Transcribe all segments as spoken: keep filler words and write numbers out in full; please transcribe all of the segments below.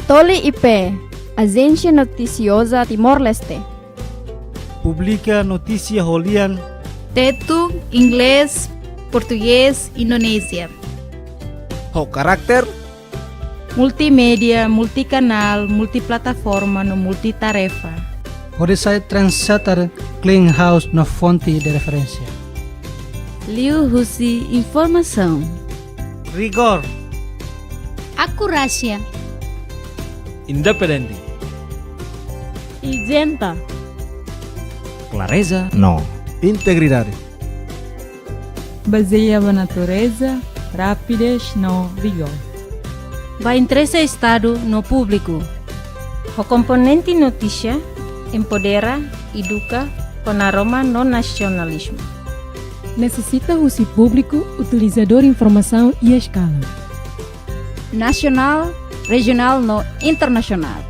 Toli I P, Agência Noticiosa Timor-Leste. Publika notísia ho lian Tetun, Inglés, Portugés, Indonézia. Ho karakter multimédia, multikanál, multiplataforma no multitarefa, hodi sai trendsetter, clearinghouse no fonte de referénsia. Liuhusi informasaun, rigór, akurásia, independente, isenta, klareza no integridade. Bazeia ba natureza, rapidez no vigór. Ba interese Estadu no públiku. Ho komponente notísia, empodera, eduka, ho naroman no nasionalizmu. Nesesita husi públiku utilizadór informasaun iha eskala nasionál, rejionál no internasionál.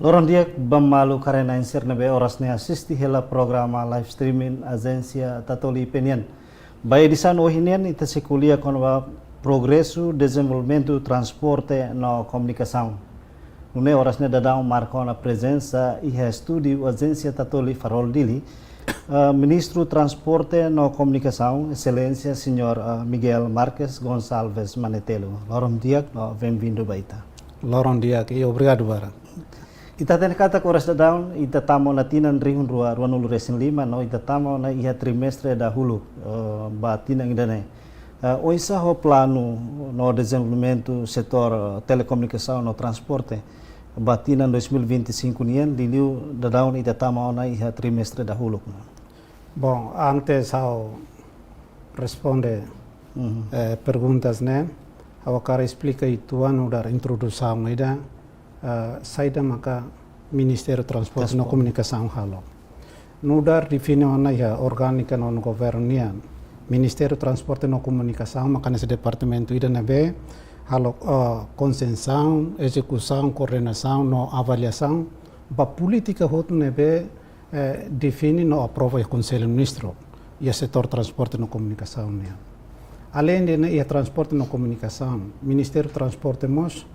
Loron di'ak ba maluk haree-na'in sira ne'ebé oras ne'e asiste hela programa live streaming Agência Tatoli I P nian. Ba edisaun ohin nian ita sei ko'alia kona-ba progresu, dezenvolvimentu, transporte no komunikasaun. Nune'e oras ne'e daudaun marka ona prezensa iha estúdiu Agência Tatoli Farol Dili, eh, Ministru Transporte no Komunikasaun, Exelénsia Señór, eh, Miguel Marques Gonçalves Manetelu. Loron di'ak no bem-vindo ba ita. Loron di'ak i obrigadu barak. Ita hatene katak oras daudaun ita tama ona tinan rihun rua ruanulu-resin-lima no ita tama ona iha trimestre dahuluk, eh, ba tinan ida-ne'e. Eh, oinsá ho planu no dezenvolvimentu setór, eh, telekomunikasaun no transporte ba tinan dois mil e vinte e cinco nian, liuliu daudaun ita tama ona iha trimestre dahuluk? Bom, antes ha'u responde, Mhm. eh, perguntas ne'e, ha'u hakarak esplika uitoan nu'udar introdusaun ida, eh, saida maka Ministériu Transporte no Transporte. Komunikasaun halo. Nu'udar define ona iha orgánika no governu nian, Ministériu Transporte no Komunikasaun maka hanesan departamentu ida ne'ebé halo, eh, konsensaun, ezekusaun, koordenasaun no avaliasaun ba polítika hotu ne'ebé eh, define no aprova iha Konsellu Ministru iha setór transporte no komunikasaun nian. Aleinde ne'e iha transporte no komunikasaun, Ministériu Transporte mós,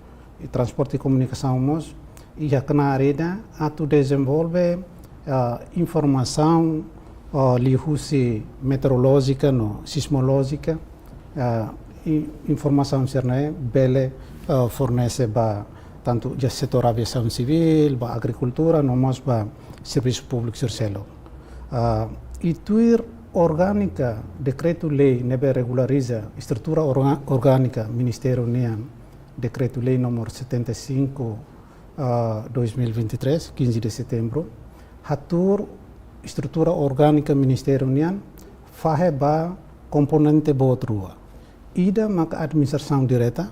i Transporte i Komunikasaun mós, iha knaar ida atu dezenvolve, eh, informasaun, eh, liuhusi meteorolójika no sismolójika, eh, i informasaun sira-ne'e bele, eh, fornese ba tantu iha setór aviasaun sivíl, ba agrikultura, no mós ba servisu públiku sira seluk. Ah, i tuir orgánika, dekretu-lei ne'ebé regulariza estrutura orga-, orgánika Ministériu nian, dekretu-lei número setenta e cinco, ah, dois mil e vinte e três, quinze de setembro, hatuur estrutura orgánika Ministériu nian fahe ba komponente boot rua. Ida maka administrasaun direta,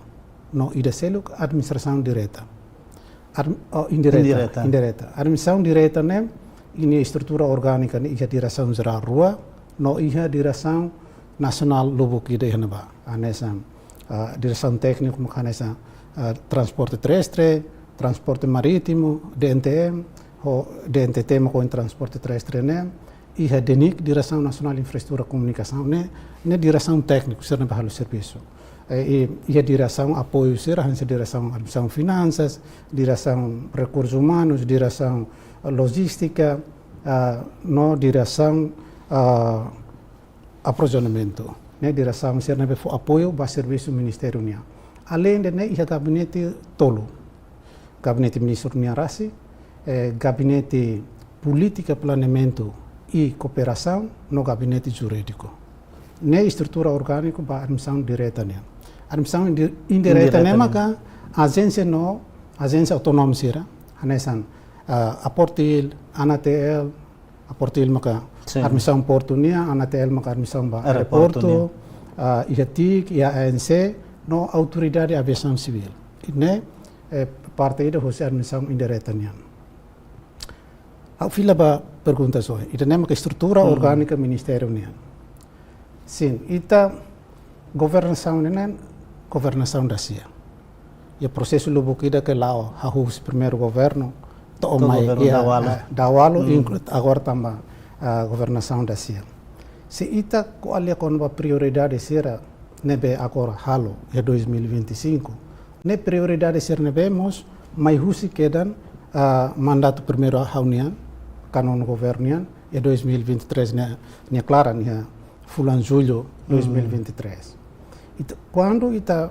no ida seluk administrasaun direta. Admi-, oh, indireta, Indireta. indireta. Administrasaun direta ne'e, nia estrutura orgánika ne'e iha diresaun jerál rua, no iha diresaun nasionál lubuk ida iha ne'ebá. Hanesan, ah, diresaun tékniku, hanesan, ah, transporte terrestre, transporte marítimu, D N T M, ho D N T T maka ohin transporte terrestre ne'e, iha DENIC, Diresaun Nasionál Infraestrutura Komunikasaun ne'e, ne'e diresaun tékniku sira ne'ebé halo servisu. Eh, i, iha diresaun apoiu sira, hanesan diresaun administrasaun finansas, diresaun rekursus umanus, diresaun, eh, lojístika, ah, no diresaun, ah, aprovizornamentu. Ne'e diresaun sira ne'ebé fó apoiu ba servisu ministériu nian. Aleinde ne'e iha gabinete tolu. Gabinete Ministru nian rasik, eh, Gabinete Polítika, Planeamentu i Kooperasaun, no Gabinete Jurídiku. Ne'e estrutura orgániku ba administrasaun direta nian. Administrasaun indi-, indireta Indireta ne'e nian. maka ajénsia no ajénsia autónoma sira, hanesan, ah, APORTIL, ANATL, APORTIL maka Sin. administrasaun portu nian, ANATL maka administrasaun ba Aeroportu aeroportu, nian. ah, iha TIC, iha ANC, no Autoridade Aviasaun Sivíl. Ne'e, eh, parte ida husi administrasaun indireta nian. Ha'u fila ba pergunta ohin. Ida-ne'e maka estrutura Hmm. orgánika ministériu nian. Sin, ita governasaun ne'e governasaun dasia. Iha prosesu lubuk ida ke la'o hahú husi primeiru governu, to'o To'o mai governu iha, Dawalo. eh, Dawalo Hmm. inklui agora tanba, ah, governasaun dasia. Se ita ko'alia kona-ba prioridade sira ne'ebé agora halo iha dois mil e vinte e cinco, ne'e prioridade sira ne'ebé mós mai husi kedan, ah, mandatu primeiru ha'u-nian, kuandu governu nian, iha dois mil e vinte e três ne'e, nia klaran iha fulan jullu Hmm. dois mil e vinte e três. Ita, kuandu ita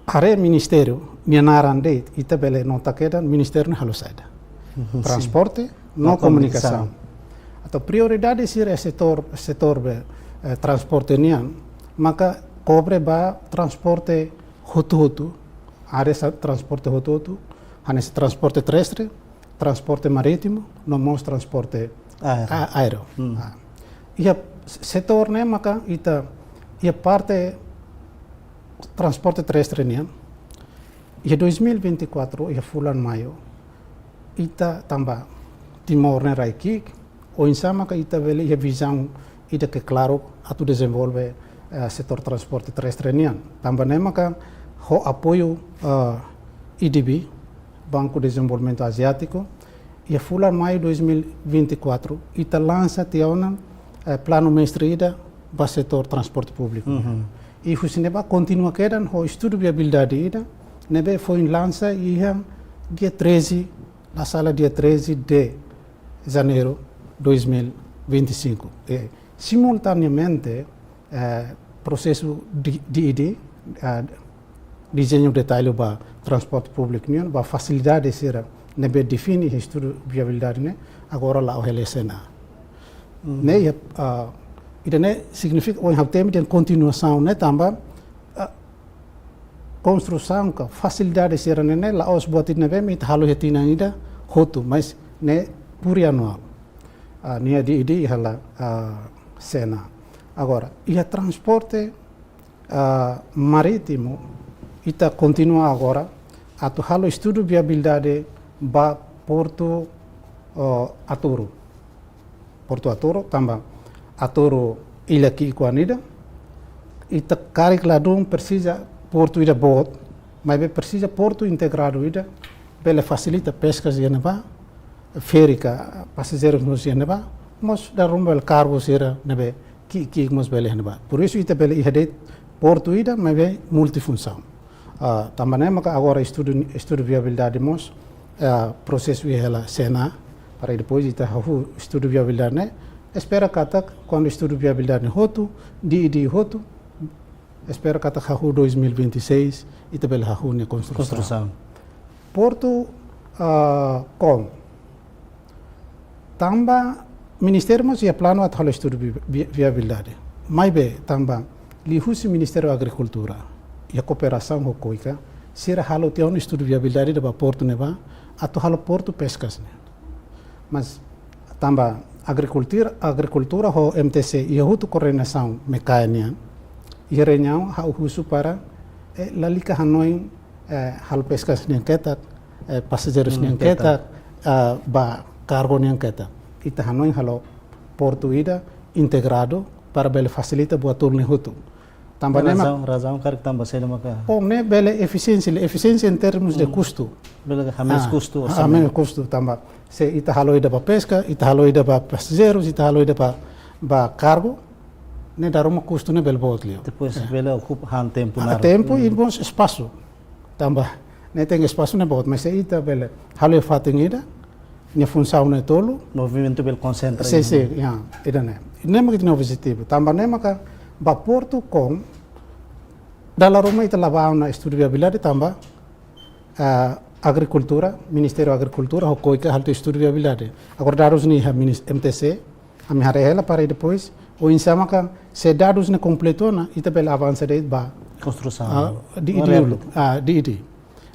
haree ministériu nia naran de'it, ita bele nota kedan ministériu ne'e halo saida. Mhm, sin. Transporte no Ba komunikasaun. komunikasaun. Entaun prioridade sira setór, setór be, eh, transporte nian, maka kobre ba transporte hotu-hotu, área sa-, transporte hotu-hotu, hanesan transporte terrestre, transporte marítimu, no mós transporte Aéreo. a-, aéreo. Hmm. Ah. Iha setór ne'e maka ita, iha parte transporte terrestre nian, iha dois mil e vinte e quatro, iha fulan maiu, ita tanba Timor ne'e rai ki'ik, oinsá maka ita bele iha vizaun ida ke klaru atu dezenvolve, eh, setór transporte terrestre nian. Tanba ne'e maka ho apoiu, eh, A D B, Banco de Desenvolvimento Asiático, iha fulan maiu dois mil e vinte e quatro, ita lansa tiha ona, eh, planu mestre ida ba setór transporte públiku. Mhm. I husi ne'ebá kontinua kedan ho estudu viabilidade ida, ne'ebé foin lansa iha dia treze, la sala dia treze de janeiro dois mil e vinte e cinco. E, simultaneamente, eh, prosesu di, D E D, eh, dezeñu detallu ba transporte públiku nian, ba fasilidade sira ne'ebé define iha estudu viabilidade ne'e, agora la'o hela iha CNA. Mhm. Ne'e, ah, ida-ne'e signifika, ohin ha'u temi dehan kontinuasaun ne'e tanba, ah, konstrusaun ka fasilidade sira-ne'e ne'e la'ós buat ida ne'ebé mak ita halo iha tinan ida hotu, mas ne'e plurianuál. Ah, nia D E D iha hela, ah, CNA. Agora, iha transporte, ah, marítimu, ita kontinua agora atu halo estudu viabilidade ba portu, oh, Aturu. Portu Aturu, tanba Aturu illa ki'ik oan ida. Ita karik ladún presiza portu ida boot, maibé presiza portu integradu ida, bele fasilita peskas iha ne'ebá, feri ka pasajeirus mós iha ne'ebá, mós dala ruma bele kargu sira ne'ebé ki'ik, ki'ik mós bele iha ne'ebá. Por isso ita bele iha de'it portu ida, maibé multifunsaun. Ah, tanba ne'e maka agora estudu, estudu viabilidade mós, ah, prosesu iha hela CNA, para depois ita hahú estudu viabilidade ne'e. Espera katak, kuandu estudu viabilidade ne'e hotu, D E D hotu, espera katak hahú dois mil e vinte e seis, ita bele hahú nia konstrusaun. Konstrusaun. Portu, ah, Koun. Tanba ministériu mós iha planu atu halo estudu vi-, vi-, viabilidade. Maibé tanba liuhusi Ministériu Agrikultura, iha kooperasaun ho KOICA, sira halo tiha ona estudu viabilidade ida ba portu ne'ebá, atu halo portu peskas ne'e. Mas tanba agrikultura, agrikultura ho M T C iha hotu koordenasaun MECAE nian, iha reuniaun ha'u husu para, eh, lalika hanoin, eh, halo peskas nian ketak, eh, pasajeirus Hmm, nian ketak. ketak, ah, ba kargu nian ketak. Ita hanoin halo portu ida integradu para bele fasilita buat tolu ne'e hotu. Tanba ne'e mak- Razaun, razaun karik tanba saida maka? Bom, ne'e bele efisiénsia, efisiénsia em termos de Hmm. custo. Bele hamenus Ah, kustu, ah, orsamentu. hamenus kustu, tanba se ita halo ida ba peska, ita halo ida ba pasajeirus, ita halo ida ba, ba kargu, ne'e dala ruma kustu ne'e bele boot liu. Depois Eh. bele okupa han tempu Ah, naruk. tempu i Hmm. mós espasu. Tanba ne'e tenke espasu ne'e boot, mas se ita bele halo iha fatin ida, nia funsaun ne'e tolu. Movimentu bele konsentra Sin, iha sin, ne'e. ya, ida-ne'e. Ne'e mak ita-nia objetivu. Tanba ne'e maka ba portu Koun, dala ruma ita la bá ona estudu viabilidade tanba, ah, agrikultura, Ministériu Agrikultura, ho KOICA halo tiha estudu viabilidade. Agora dadus ne'e iha minis-, M T C, ami haree hela para depois, oinsá maka se dadus ne'e kompletu ona, ita bele avansa de'it ba Konstrusaun. Ah, D E D Reabilita- uluk. Ah, D E D.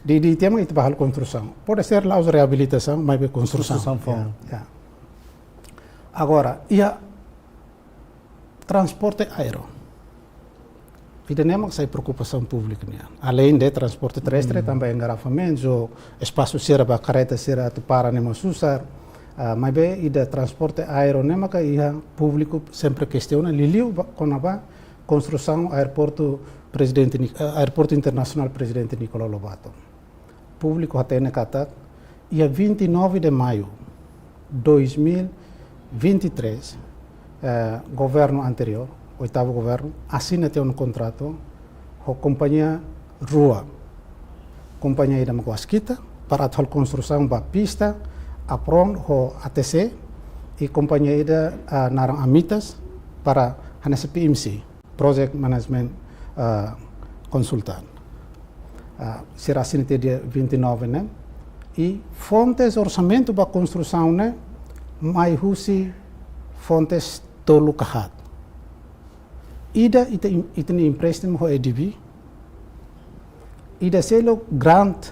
D E D tiha mak ita bá halo konstrusaun. Pode ser la'ós reabilitasaun, maibé konstrusaun. Konstrusaun foun. Ya, ya. Agora, iha transporte aéreo. Ida-ne'e mak sai preokupasaun públiku nian. Aleinde transporte terrestre, tanba engarrafamentu, espasu sira ba kareta sira atu para ne'e mós susar, ah, maibé ida transporte aéreu ne'e maka iha públiku sempre kestiona, liuliu ba, kona-ba konstrusaun aeroportu Prezidente Ni-, eh, Aeroportu Internasionál Prezidente Nicolau Lobato. Públiku hatene katak, iha vinte e nove de maio dois mil e vinte e três, eh, governu anteriór, oitavu governu, asina tiha ona kontratu ho kompañia rua. Kompañia ida mak Waskita, para atu halo konstrusaun ba pista, apron ho A T C, i kompañia ida, ah, naran Amitas, para hanesan P M C, Project Management, ah, Consultant. Ah, sira asina tiha dia vinte e nove ne'e. I fontes orsamentu ba konstrusaun ne'e mai husi fontes tolu ka haat. Ida ita im-, ita-nia empréstimu ho A D B. Ida selu grant,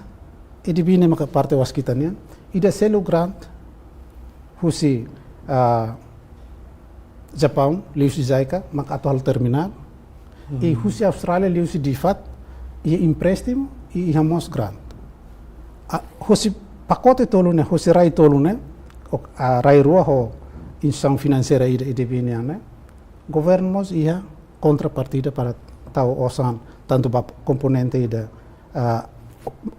A D B ne'e maka parte Waskita nian. Ida selu grant husi, ah, Japaun, liuhusi JICA, maka atu halo terminál. I husi Austrália, liuhusi DFAT, iha empréstimu, i iha mós grant. Ah, husi pakote tolu ne'e, husi rai tolu ne'e, ok, ah, rai rua ho instituisaun finanseira ida, A D B nian ne'e, governu mós iha kontrapartida para tau osan, tantu ba komponente ida, ah,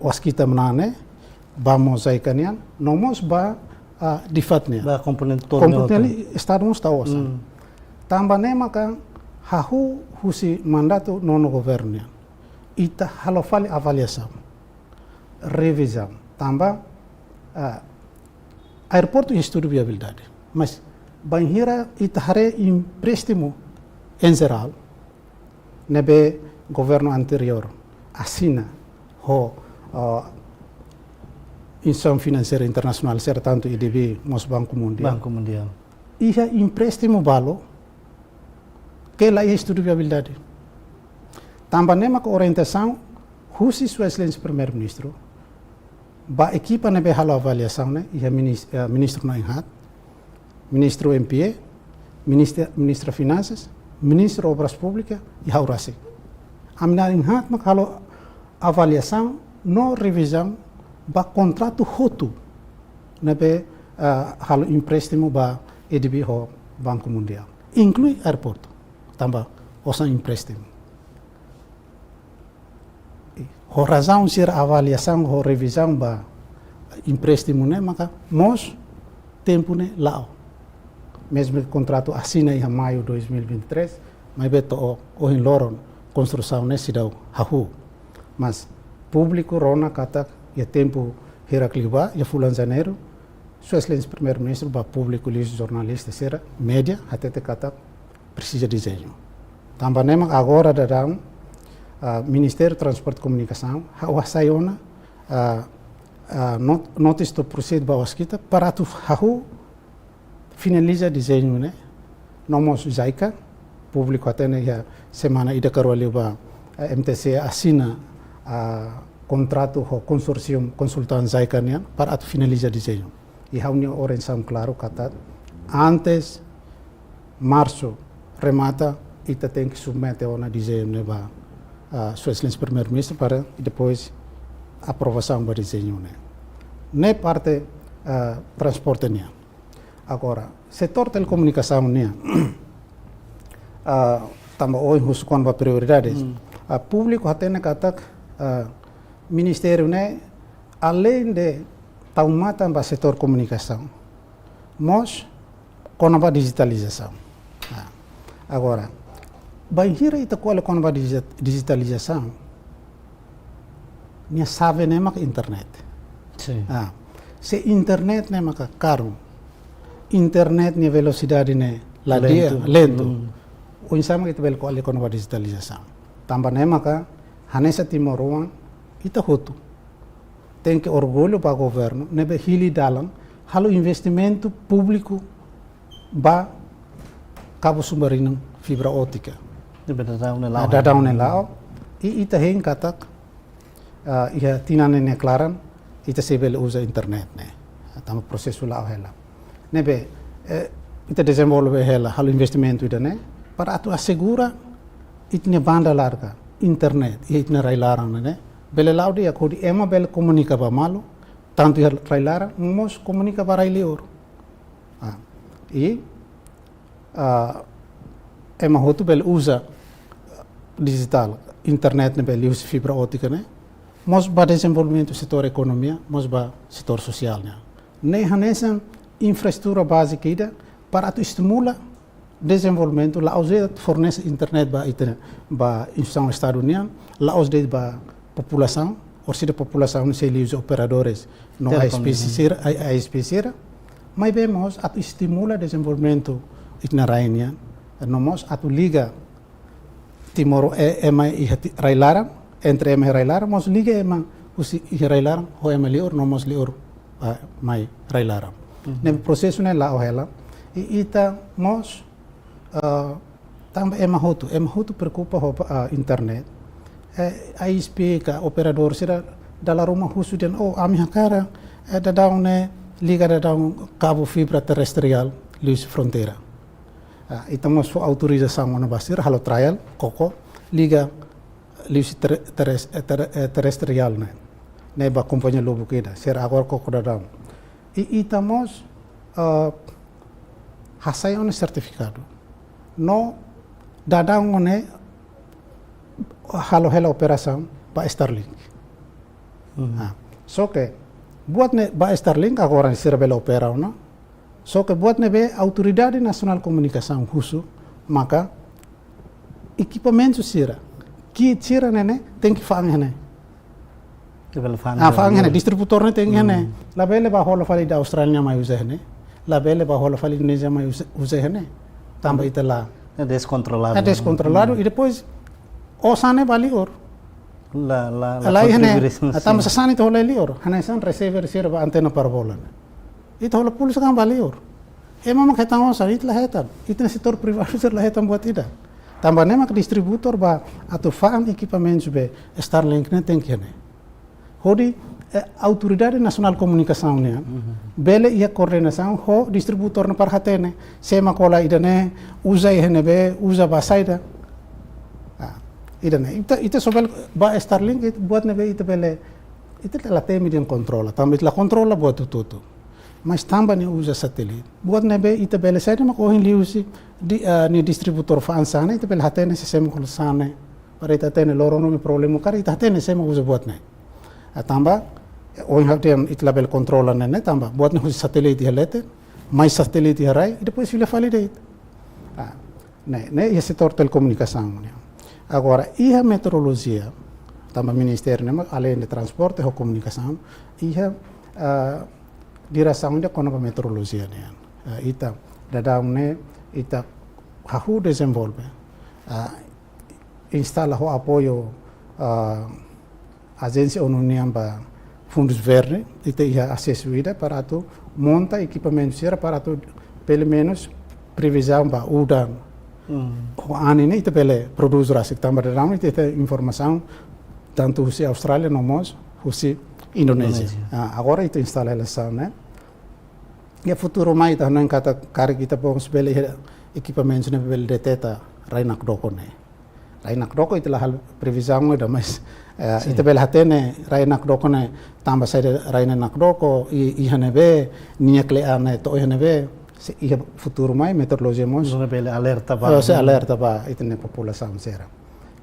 Waskita manán ne'e, ba mós JICA nian, no mós ba, ah, DFAT nian. Ba komponente tolu ne'e hotu. Komponente ne'e Estadu mós tau osan. Tanba ne'e maka hahú husi mandatu nonu governu nian. Ita halo fali avaliasaun, revizaun. Tanba, ah, aeroportu iha estudu viabilidade. Mas bainhira ita haree empréstimu em geral, ne'ebé governu anteriór asina ho, ah, instituisaun finanseira internasionál sira, tantu A D B, mós Banku Mundiál. Banku Mundiál. Iha empréstimu balu ke la iha estudu viabilidade. Tanba ne'e maka orientasaun husi Sua Exelénsia Primeiru-Ministru ba ekipa ne'ebé halo avaliasaun ne'e, iha minis-, eh, ministru na'in-haat, ministru M P A, ministra, ministra Finansas, ministru Obras Públikas, i ha'u rasik. Ami na'in-haat mak halo avaliasaun no revizaun ba kontratu hotu ne'ebé, eh, halo empréstimu ba A D B ho Banku Mundiál, inklui aeroportu, tanba osan empréstimu. Ho razaun sira avaliasaun, ho revizaun ba empréstimu ne'e, maka mós tempu ne'e la'o. Mezmu kontratu asina iha maiu dois mil e vinte e três, maibé to'o ohin loron konstrusaun ne'e seidauk hahú. Mas públiku rona katak iha tempu hirak liubá, iha fulan Janeiru, Sua Exelénsia Primeiru-Ministru ba públiku, liuhusi jornalista sira, média, hatete katak presiza dezeñu. Tanba ne'e mak agora daudaun, ah, Ministériu Transporte e Komunikasaun, ha'u hasai ona, ah, ah, not-, notice to proceed ba Waskita, para atu hahú finaliza dezeñu ne'e, no mós JICA, públiku hatene iha semana ida ka rua liubá, eh, M T C asina, ah, kontratu ho konsórsiu konsultan JICA nian, para atu finaliza dezeñu. I ha'u-nia orientasaun klaru katak, antes Marsu remata, ita tenke submete ona dezeñu ne'e ba, ah, Sua Exelénsia Primeiru-Ministru para depois aprovasaun ba dezeñu ne'e. Ne'e parte, ah, transporte nian. Agora, setór telekomunikasaun nian, ah, tanba ohin husu kona-ba prioridades. Ah, públiku hatene katak, ah, ministériu ne'e, aleinde tau matan ba setór komunikasaun, mós kona-ba dijitalizasaun. Ah, agora, bainhira ita ko'alia kona-ba diji-, dijitalizasaun, nia xave ne'e maka internet. Sin. Ah, se internet ne'e maka karun, internet nia velosidade ne'e la di'ak, lentu. Lentu. Oinsá mak ita bele ko'alia kona-ba dijitalizasaun. Tanba ne'e maka hanesan timoroan, ita hotu tenke orgullu ba governu ne'ebé hili dalan halo investimentu públiku ba kabu subarinu fibra ótika. Ne'ebé daudaun ne'e la'o. Ah, daudaun ne'e la'o. I ita hein katak, ah, iha tinan ne'e nia klaran, ita sei bele uza internet ne'e. Tanba prosesu la'o hela. Ne'ebé, eh, ita dezenvolve hela, halo investimentu ida-ne'e, para atu asegura ita-nia banda larga, internet, iha ita-nia rai-laran ne'e, bele la'o di'ak hodi ema bele komunika ba malu, tantu iha rai-laran, mós komunika ba rai-liur. Ah, i, ah, ema hotu bele uza dijitál, internet ne'ebé liuhusi fibra ótika ne'e, mós ba dezenvolvimentu setór ekonomia, mós ba setór sosiál nian. Ne'e hanesan infraestrutura bázika ida para atu estimula dezenvolvimentu, la'ós de'it fornese internet ba ita, ba instituisaun Estadu nian, la'ós de'it ba populasaun, orsida populasaun sei liuhusi operadores no Telekom, I S P sira, I S P sira. Maibé mós atu estimula dezenvolvimentu ita-nia rai nian, no mós atu liga Timor, eh, ema iha ti-, rai-laran, entre ema iha rai-laran, mós liga ema husi iha rai-laran ho ema liur, no mós liur, ah, mai rai-laran. Mhm. Ne'e prosesu ne'e la'o hela. I ita mós, ah, tanba ema hotu, ema hotu preokupa ho, ah, internet. Eh, I S P ka operadór sira dala ruma husu dehan, "Oh, ami hakarak, eh, daudaun ne'e liga daudaun kabu fibra terrestriál liuhusi fronteira." Ah, ita mós fó autorizasaun ona ba sira halo trial, koko, liga liuhusi terre-, terres-, eh, terre-, eh, terrestriál ne'e. Ne'e ba kompañia lubuk ida, sira agora koko daudaun. I ita mós, ah, hasai ona sertifikadu. No daudaun ne'e halo hela operasaun ba Starlink. Mhm. Ah, só ke buat ne'e ba Starlink agora sira bele opera ona. Só ke buat ne'ebé Autoridade Nasionál Komunikasaun husu, maka ekipamentu sira, kit sira ne'e ne'e tenke fa'an iha ne'e. Labele fa'an, ah, fa'an iha ne'e, distribuidór ne'e tenke iha ne'e. Hmm. Labele bá hola fali da Austrália mai uza iha ne'e. Labele bá hola fali Indonézia mai uza, uza iha ne'e. Tanba ita la. É descontrolado. É descontrolado. Hmm. I depois, osan ne'e ba liur. La, la, la, la iha ne'e, kontribuir, ah, tanba sim. Sasán ita hola liur. Hanesan receiver sira ba antena parabóla ne'e. Ita hola pulsa kan ba liur. Ema mak hetan osan, ita la hetan. Ita-nia setór privadu sira la hetan buat ida. Tanba ne'e mak distribuidór ba atu fa'an ekipamentu be Starlink ne'e tenke iha ne'e. Hodi, eh, Autoridade Nasionál Komunikasaun nian, mhm, bele iha koordenasaun ho distribuidór ne'e para hatene. Sé mak hola ida-ne'e, uza iha ne'ebé, uza ba saida. Ah, ida-ne'e. Ita, ita só bele ba Starlink, ita buat ne'ebé ita bele, ita la temi dehan kontrola. Tanba ita la kontrola buat hotu-hotu. Mas tanba nia uza satelite. Buat ne'ebé ita bele saida mak ohin liuhusi di, ah, nia distribuidór fa'an sasán ne'e, ita bele hatene sé mak hola sasán ne'e. Para ita hatene loron ne'e problema karik ita hatene sé mak uza buat ne'e. Ah, tanba, eh, ohin ha'u dehan ita labele kontrola ne'e, ne'e tanba buat ne'e husi satelite iha leten, mai satelite iha rai, i depois fila fali de'it. Ah, ne'e, ne'e iha setór telekomunikasaun nian. Agora, iha meteorolojia, tanba ministériu ne'e mak aleinde transporte ho komunikasaun, iha, ah, diresaun ida kona-ba meteorolojia nian. Ah, ita daudaun ne'e, ita hahú dezenvolve. Ah, instala ho apoiu, ah, ajénsia ONU nian ba Fundus Verde, ita iha asesu ida para atu monta ekipamentu sira para atu, pelumenus, previzaun ba udan. Hmm. Ho anin ne'e ita bele prodús rasik tanba daudaun ita iha informasaun tantu husi Austrália no mós husi Indonézia. Indonézia. Ah, agora ita instala hela sasán ne'e. Iha futuru mai ita hanoin katak karik ita mós bele iha ekipamentu ne'ebé bele deteta rai nakdoko ne'e. Rai nakdoko ita la halo previzaun ida, mas, eh, sim, ita bele hatene rai nakdoko ne'e tanba saida rai ne'e nakdoko, i, iha ne'ebé, nia kle'an ne'e to'o iha ne'ebé, se iha futuru mai meteorolojia mós. Nune'e bele alerta ba. Oh, sei alerta ba ita-nia populasaun sira.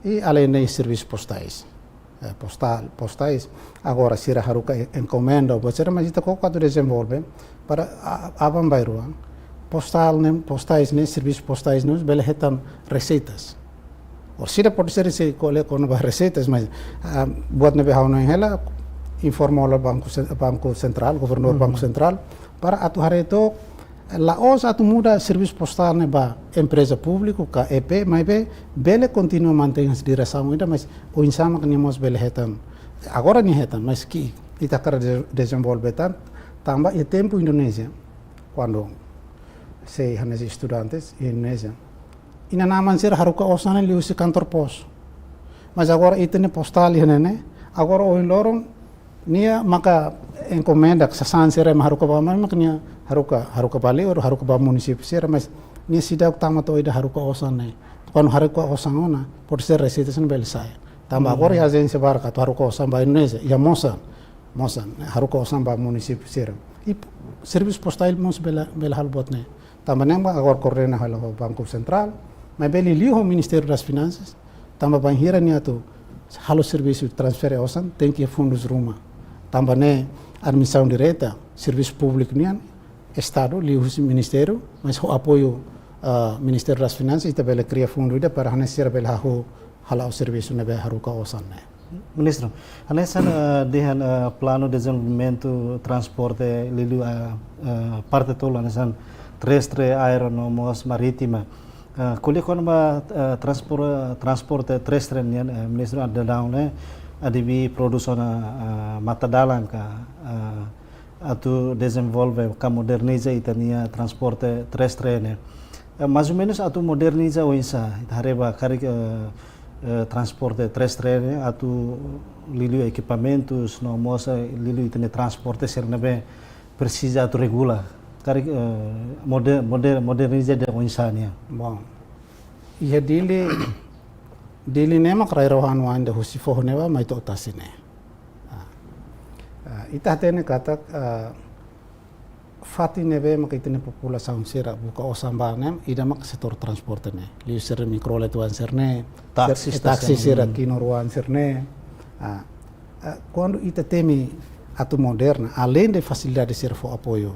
I aleinde servisu postais. Eh, postál, postais, agora sira haruka e-, enkomenda, ou buat sira, mas ita koko atu dezenvolve para a-, aban-bainrua. Postál ne'e, postais ne'e, servisu postais ne'e, bele hetan reseitas. Orsida pode ser se ko'alia kona-ba reseitas, mas, ah, buat ne'ebé ha'u hanoin hela, informa ba Banku Sen-, Banku Sentrál, Governadór Banku Sentrál, para atu haree took, la'ós atu muda servisu postál ne'e ba empreza públiku ka E P, maibé bele kontinua mantein diresaun ida, mas oinsá mak nia mós bele hetan. Agora nia hetan, mas ki'ik, ita hakarak de-, dezenvolve tan, tanba iha tempu Indonézia, kuandu sei hanesan estudantes iha Indonézia, inan-aman sira haruka osan ne'e liuhusi kantor pos. Mas agora ita-nia postál iha ne'e ne'e, agora ohin loron nia maka enkomenda sasán sira ema haruka ba mai, maka nia haruka, haruka ba liur, haruka ba munisípiu sira, mas nia seidauk tama to'o ida haruka osan ne'e. Kuandu haruka osan ona, pode ser reseita sira bele sai. Tanba agora iha ajénsia barak atu haruka osan ba Indonézia, iha Mosan, Mosan, haruka osan ba munisípiu sira. I servisu postal mós bele, bele halo buat ne'e. Tanba ne'e mak agora koordena halo ho Banku Sentrál, maibé liuliu ho Ministériu das Finansas, tanba bainhira nia atu halo servisu transfere osan, tenke fundus ruma. Tanba ne'e administrasaun direta, servisu públiku nian, Estadu, liuhusi ministériu, mas ho apoiu, ah, Ministériu das Finansas, ita bele kria fundu ida para hanesan sira bele hahú hala'o servisu ne'ebé haruka osan ne'e. Ministru, hanesan, eh, dehan, eh, planu dezenvolvimentu transporte liuliu, eh, eh, parte tolu hanesan terrestre, aéreo no mós marítima. Eh, ko'alia kona-ba, eh, transpor-, transporte terrestre nian, eh, Ministru, daudaun ne'e adimi produsaun, eh, matadalan ka, eh, atu dezenvolve ka moderniza ita-nia transporte terrestre ne'e. Eh, mais ou menus atu moderniza oinsá, ita haree ba karik, eh, eh, transporte terrestre ne'e atu liuliu ekipamentus, no mós, eh, liuliu ita-nia transporte sira ne'ebé presiza atu regula. Karik, eh, moder-, moder-, moderniza de'it oinsá nian. Bom, iha Dili, Dili ne'e mak rai rohan wan de husi foho ne'ebá mai to'o tasi ne'e. Ah, ah, ita hatene katak, ah, fatin ne'ebé maka ita-nia populasaun sira buka osan ba ne'e, ida mak setór transporte ne'e. Liu sira mikrolet oan sira ne'e, taksi sira, kinur oan sira ne'e. Ah, ah, kuandu ita temi atu moderna, aleinde fasilidade sira fó apoiu,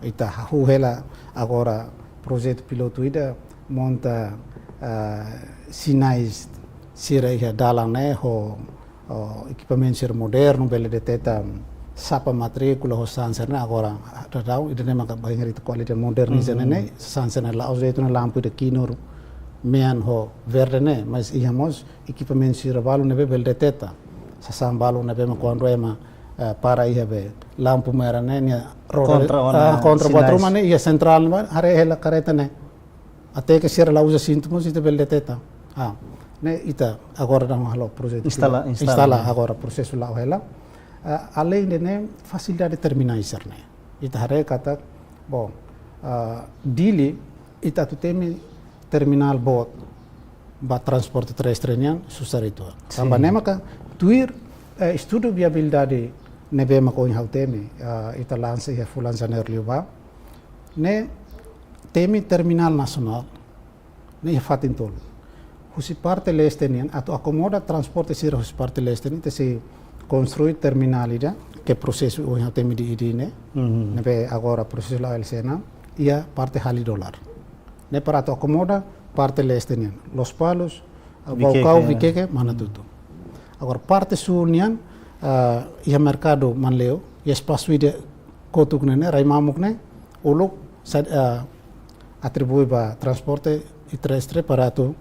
ita hahú hela agora projetu pilotu ida monta, ah, sinais sira iha dalan ne'e ho, oh, ekipamentu sira modernu, bele deteta sapa matríkula ho sasán sira ne'e agora daudaun, ida-ne'e maka bainhira ita ko'alia moderniza ne'e, sasán sira ne'e la'o jetu ne'e lampu ida kinur mean ho verde ne'e, mas iha mós ekipamentu sira balu ne'ebé bele deteta sasán balu ne'ebé mak kuandu ema, eh, para iha be lampu merah ne'e nia roda, kontra ona, ah, kontra buat ruma ne'e iha sentrál ne'e haree hela kareta ne'e. Até ke sira la uza sintu mós ita bele deteta. Ah, ne'e ita agora daudaun halo projetu instala, instala agora prosesu la'o hela. Ah, aleinde ne'e fasilidade terminál sira ne'e. Ita haree katak, bom, ah, Dili ita atu temi terminál boot ba transporte terrestre nian susar uitoan. Tanba ne'e maka tuir, eh, estudu viabilidade ne'ebé mak ohin ha'u temi, ah, ita lansa iha fulan Janeiru liubá. Ne'e temi terminál nasionál ne'e iha fatin tolu. Husi parte leste nian, atu akomoda transporte sira husi parte leste nian, ita sei konstrui terminál ida, ke prosesu ohin ha'u temi di'ak ida ne'e, ne'ebé agora prosesu la'o hela ona, iha parte Halidolar. Ne'e para atu akomoda parte leste nian, Lospalos, ah, Viqueque, Baucau, Viqueque, Manatuto. Agora parte súl nian, ah, iha merkadu Manleu, iha espasu ida kotuk ne'e, rai mamuk ne'e, uluk sa-, ah, atribui ba transporte terrestre para atu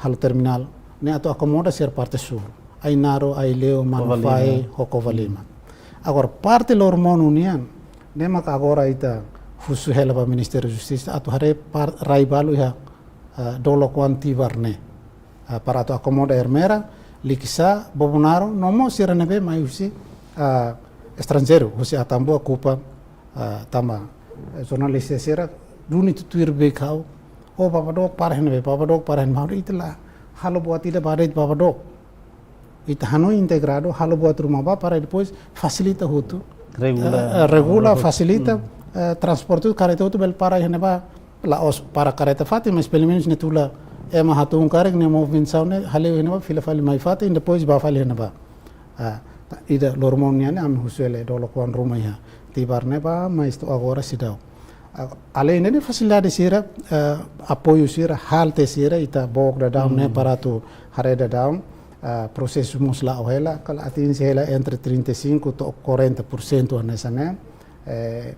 halo terminál ne'e atu akomoda sira parte súl. Ainaro, Aileu, Manufahi, ho Covalima. Agora parte loromonu nian, ne'e maka agora ita husu hela ba Ministériu Justisa atu haree par-, rai balu iha, ah, dolok oan Tibar ne'e. Ah, para atu akomoda Ermera, Likisá, Bobonaro, no mós sira ne'ebé mai husi, ah, estranjeiru, husi Atambua, Cupa, ah, tanba, eh, jornalista sira duni tutuir be kau, oh, Baba Dook para iha ne'ebé, Baba Dook para iha ne'ebé, ita la halo buat ida ba de'it Baba Dook. Ita hanoin integradu, halo buat ruma ba para depois fasilita hotu. Regula. Eh, eh, regula, fasilita, eh, transporte, kareta hotu bele para iha ne'ebá, la'ós para kareta fatin, mas pelumenus ne'e tula ema hatún karik nia movimentu ne'e hale'u iha ne'ebá, fila fali mai fatin, depois bá fali iha ne'ebá. Ah, ta-, ida loromonu nian ne'e ami husu hela dolok oan ruma iha Tibar ne'ebá, mas to'o agora seidauk. Ah, aleinde ne'e fasilidade sira, ah, apoiu sira, halte sira, ita book daudaun ne'e para atu haree daudaun, ah, prosesu mós la'o hela, kala atinje hela entre trinta e cinco to'o quarenta por cento hanesan ne'e. Eh,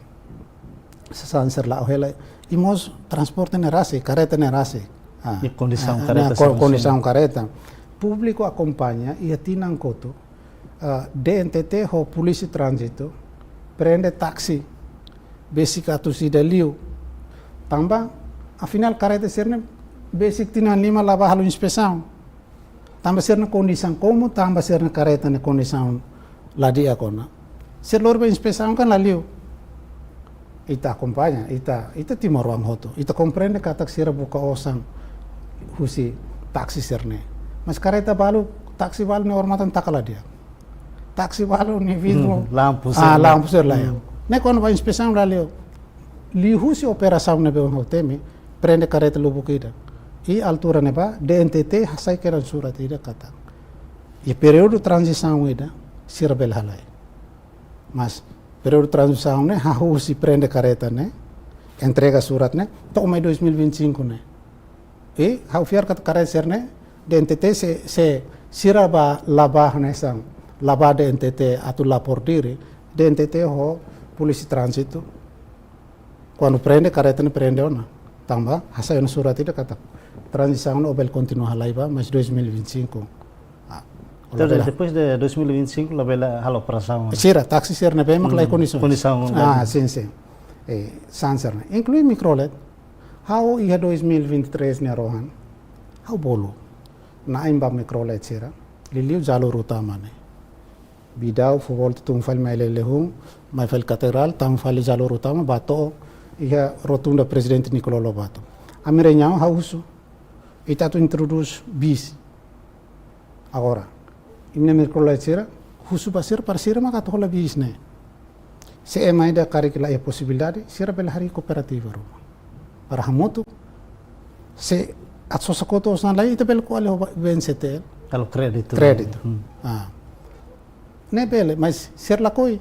sasán sira la'o hela. I mós transporte ne'e rasik, kareta ne'e rasik. Ah, i kondisaun, ah, kareta, ah, ko-, sira kondisaun kareta. Públiku akompaña iha tinan kotuk, ah, D N T T ho Polísia Tránzitu prende taksi besik atus ida liu. Tanba, afinál kareta sira ne'e besik tinan lima la bá halo inspesaun. Tanba sira-nia kondisaun, komu tanba sira-nia kareta nia kondisaun la di'ak ona, sira lori ba inspesaun kan la liu. Ita akompaña, ita, ita timoroan hotu. Ita komprende katak sira buka osan husi taksi sira-ne'e. Mas kareta balu, taksi balu ne'e odamatan taka la di'ak. Taksi balu ne'e vidru, hmm, lampu sira, ah, lampu sira laiha. Hmm. Ne'e kuandu ba inspesaun la leo. Liuhusi operasaun ne'ebé ohin ha'u temi, prende kareta lubuk ida. I altura ne'ebá, D N T T hasai kedan surat ida katak iha períodu tranzisaun ida, sira bele halai. Mas períodu tranzisaun ne'e, hahú husi prende kareta ne'e, entrega surat ne'e, to'o mai dois mil e vinte e cinco ne'e. I ha'u fiar katak kareta sira-ne'e, D N T T se, se sira bá la bá hanesan, la bá D N T T atu lapor diri, D N T T ho polísia tránzitu. Kuandu prende, kareta ne'e prende ona. Tanba hasai ona surat ida katak tranzisaun ne'e bele kontinua halai ba, mas dois mil e vinte e cinco. Ah, entaun, labele. Depois de dois mil e vinte e cinco, labele halo operasaun. Sira, taksi sira ne'ebé mak la iha, hmm, kondisaun. Kondisaun, ah, ne'e. Sin, sin. Eh, sasán sira-ne'e. Inklui Mikrolet. Ha'u iha dois mil e vinte e três nia rohan. Ha'u bolu. Na'in ba Mikrolet sira. Liuliu jalur utama ne'e. Bidau, fó volta tun fali mai Lelehun, mai fali Katedrál, tama fali jalur utama, bá to'o iha rotunda Prezidente Nicolau Lobato. Ami reuniaun ha'u husu. Ita atu introdús bis. Agora, imi-nia Mikrolet sira, husu ba sira, para sira maka atu hola bis ne'e. Se ema ida karik la iha posibilidade, sira bele harii kooperativa ruma. Para hamutuk, se atu sosa kotuk osan lai, ita bele ko'alia ho B N C T L. Halo kréditu. Kréditu. Hmm. Ah. Ne'e bele, mas sira lakohi.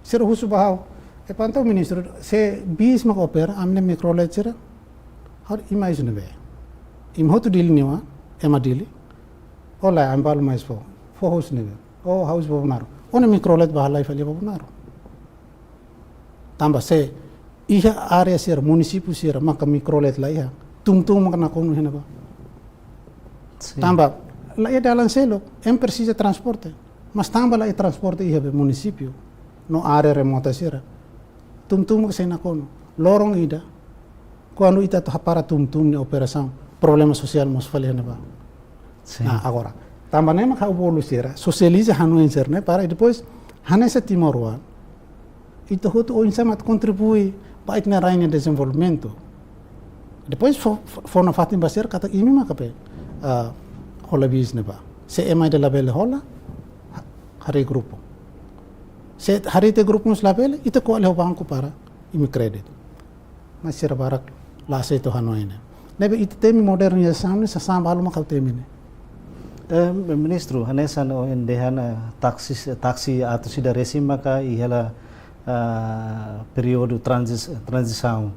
Sira husu ba ha'u. Epá, entaun ministru, se bis maka opera, ami-nia Mikrolet sira. Ha'u dehan, imi mai husi ne'ebé? Imi hotu Dili nia oan, ema Dili. Ó lae, ami balu mai husi foho. Foho husi ne'ebé? Ó, ha'u husi Bobonaro. Ó-nia Mikrolet bá halai fali Bobonaro. Tanba se iha área sira, munisípiu sira, maka Mikrolet la iha. Tum-tum maka nakonu iha ne'ebá. Sin. Tanba la iha dalan seluk, ema presiza transporte. Mas tanba la iha transporte iha be munisípiu, no área remota sira. Tum-tum maka sei nakonu. Loron ida, kuandu ita atu hapara tum-tum nia operasaun, problema sosiál mós fali iha ne'ebá. Sin. Ah, agora, tanba ne'e mak ha'u bolu sira, sosializa hanoin sira-ne'e, para depois, hanesan timoroan, ita hotu oinsá mak kontribui ba ita-nia rain nia dezenvolvimentu. Depois fó, fó, fó nafatin ba sira katak imi maka be, ah, hola bis ne'ebá. Se ema ida labele hola, ha-, harii grupu. Se harii tiha grupu mós labele, ita ko'alia ho banku para imi kréditu. Mas sira barak la aseita hanoin ne'e. Ne'ebé ita temi modernizasaun ne'e sasán balu mak ha'u temi ne'e. Eh, Ministru, hanesan ohin dehan, eh, taksi, taksi atus ida resin maka iha hela, ah, períodu tranzis-, tranzisaun.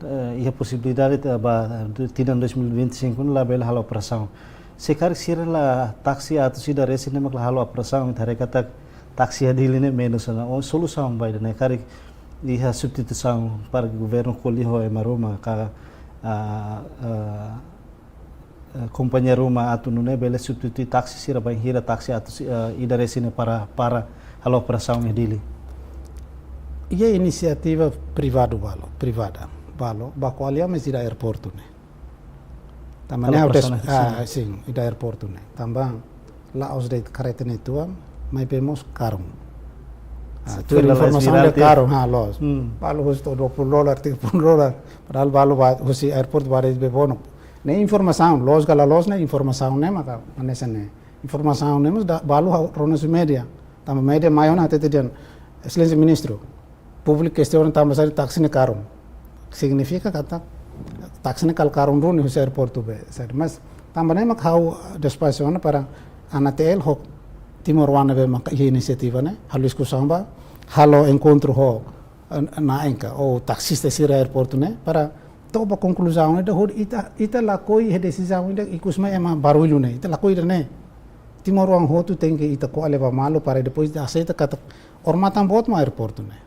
Eh, iha posibilidade, eh, ba, tinan dois mil e vinte e cinco ne'e labele halo operasaun. Se karik sira la taksi atus ida resin ne'e mak la halo operasaun, ita haree katak taksi iha Dili ne'e menus ona. Ó, solusaun ba ida-ne'e, karik iha substituisaun para governu ko'alia ho ema ruma ka, ah, ah, eh, kompañia ruma atu nune'e bele substitui taksi sira bainhira taksi atus, eh, ida resin ne'e para, para halo operasaun iha Dili. Iha inisiativa privadu balu, privada balu, bá ko'alia mas ida aeroportu ne'e. Tanba ne'e ha'u des-, ah, sin, ida aeroportu ne'e. Tanba la'ós de'it kareta ne'e tuan, maibé mós karun. Ah, sin, tuir informasaun virál ida tiha. Karun, ha, loos. Hmm. Balu husu to'o dua puluh dolar, tiga puluh dolar. Padahal balu bá husi aeroportu bá de'it be Bobonaro. Ne'e informasaun, loos ka la loos ne'e informasaun ne'e maka hanesan ne'e. Informasaun ne'e mós da-, balu ha'u rona husi média. Tanba média mai ona hatete dehan, Exelénsia Ministru, públiku kestiona tanba saida taksi ne'e karun. Signifika katak taksi ne'e kala karun duni husi aeroportu be, saida. Mas tanba ne'e mak ha'u despaxu ona para ANATL ho timoroan ne'ebé maka iha inisiativa ne'e, halo diskusaun ba, halo enkontru ho, eh, na'in ka, ou taksista sira aeroportu ne'e, para to'o ba konkluzaun ida hodi ita, ita lakohi iha desizaun ida ikus mai ema barullu ne'e, ita lakohi ida-ne'e. Timoroan hotu tenke ita ko'alia ba malu para depois ita aseita katak odamatan boot mak aeroportu ne'e.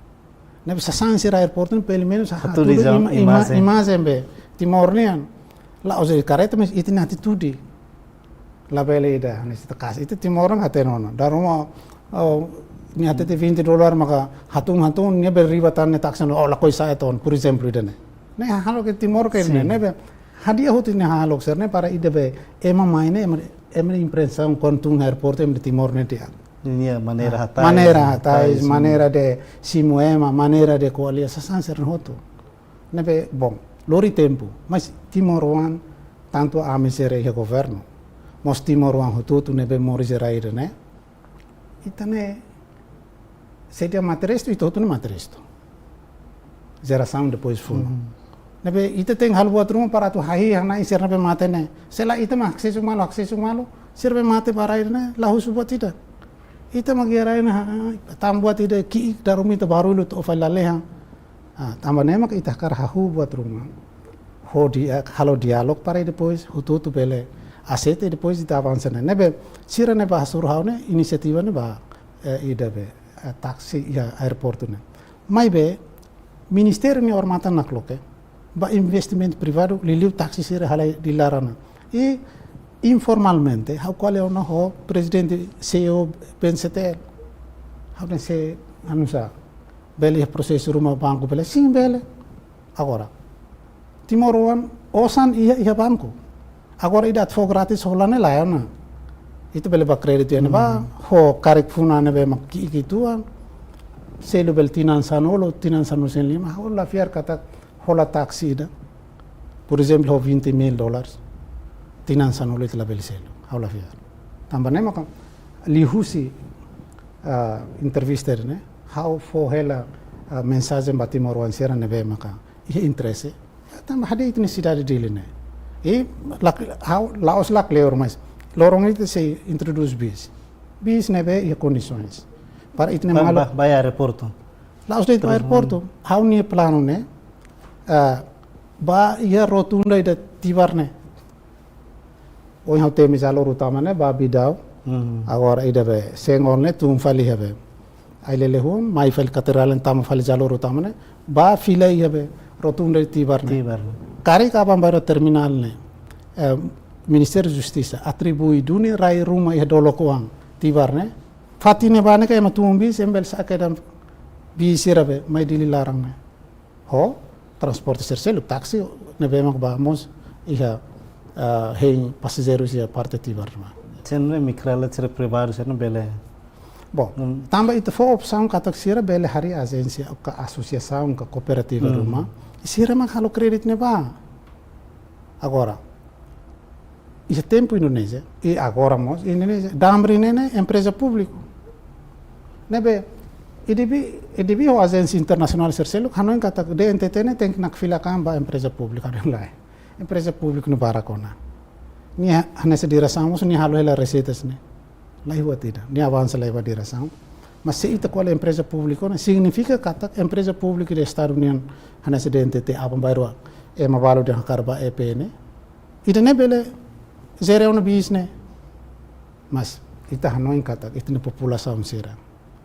Ne'ebé sasán sira aeroportu ne'e pelumenus ha-, hatudu, hatudu iza-, ima-, ima-, imajen, imajen be Timor nian. La'ós de'it kareta mas ita-nia atitude. Labele ida, hanesan ita kasi. Ita timoroan hatene ona. Dala ruma, oh, nia hatete vinte dolar maka hatun-hatun nia bele riba tan nia taksi ona, oh, lakohi sa'e tan, por ezemplu, ida-ne'e. Ne'e hahalok iha Timor ka, sin, ne'e, ne'ebé hadi'a hotu nia hahalok sira-ne'e para ida be ema mai ne'e, ema, ema impressão kuandu tun aeroportu ema Timor ne'e di'ak. Nia maneira, ah, hatais, maneira hatais, sin, maneira de simu ema, maneira de ko'alia, sasán sira-ne'e hotu. Ne'ebé, bom, lori tempu, mas timoroan Tantu ami sira iha governu, mós timoroan hotu-hotu ne'ebé moris iha rai ida-ne'e, ita ne'e, se ida mate restu, ita hotu ne'e mate restu. Jerasaun depois funu. Mhm. Ne'ebé ita tenke halo buat ruma para atu hahi'i hana'i sira ne'ebé mate ne'e. Se lae ita mak asesu malu, asesu malu, sira ne'ebé mate ba rai ida-ne'e, la husu buat ida. Ita mak iha rai ne'e, ha, ha, tan buat ida ki'ik, dala ruma ita barullu to'o fali lalehan. Ah, tanba ne'e mak ita hakarak hahú buat ruma. Ho di-, ah, halo diálogu para depois hotu-hotu bele aseita, depois ita avansa ne'e. Ne'ebé sira ne'ebé hasoru ha'u ne'e, inisiativa ne'e ba, eh, ida be, eh, taksi iha aeroportu ne'e. Maibé ministériu nia odamatan nakloke ba investimentu privadu, liuliu taksi sira halai Dili laran ne'e. I informalmente, ha'u ko'alia ona ho prezidente C E O B N C T L. Ha'u dehan se, anu sá, bele iha prosesu ruma banku bele? Sin, bele. Agora, timoroan osan iha, iha banku. Agora ida atu fó gratis hola ne'e lae ona. Ita bele ba kréditu iha ne'ebá, hmm, ho karik funu ne'ebé mak ki'ik uitoan. Selu bele tinan sanulu, tinan sanulu-resin-lima, ha'u la fiar katak hola taksi ida, por ezemplu, ho vinte mil dólares, tinan sanulu ita labele selu, ha'u la fiar. Tanba ne'e maka liuhusi, ah, entrevista ne'e, ha'u fó hela, ah, mensajen ba timoroan sira ne'ebé maka iha interese. Tanba hadi'a ita-nia sidade Dili ne'e. I lak-, ha'u la'ós lakleur, mas loron ita sei introdús bis. Bis ne'ebé iha kondisoens. Para ita-nia, ba, maluk ba, ba iha aeroportu. La'ós de'it ba, terus, aeroportu. Hmm. Ha'u-nia planu ne'e, ah, ba iha rotunda ida Tibar ne'e. Ohin ha'u temi jalur utama ne'e ba Bidau. Hmm. Agora ida be Senggol ne'e tun fali iha be Ailele Hun, mai fali Katedrál, tama fali jalur utama ne'e, ba fila iha be rotunda Tibar ne'e. Tibar ne'e. Karik aban-bainrua terminál ne'e, eh, Ministériu Justisa atribui duni rai ruma iha dolok oan Tibar ne'e. Fatin ne'ebá ne'e ke ema tun bis, ema bele sa'e kedan bis sira be mai Dili laran ne'e. Ho transporte sira seluk, taksi ne'ebé mak ba mós iha, ah, hein pasajeiru iha parte Tibar ne'ebá. Se ne'e mikrolet sira privadu sira ne'e bele. Bom, hmm, tanba ita fó opsaun katak sira bele harii ajénsia ka asosiasaun ka kooperativa, hmm, ruma. Sira mak halo kréditu ne'ebá. Agora, iha tempu Indonézia, i agora mós Indonézia, Damri ne'e, ne'e empreza públiku. Ne'ebé, i debi, i debi ho ajénsia internasionál sira seluk hanoin katak D N T T ne'e tenke nakfilak an ba empreza públiku, hanoin lae. Empreza públiku ne'e barak ona. Nia hanesan diresaun mós nia halo hela reseitas ne'e. Laiha buat ida, nia avansa laiha ba diresaun. Mas se ita ko'alia empreza públiku ne'e, signifika katak empreza públiku de Estadu nian, hanesan D N T T, aban-bainrua ema balu dehan hakarak ba E P ne'e, ida-ne'e bele jere ona bis ne'e. Mas ita hanoin katak ita-nia populasaun sira,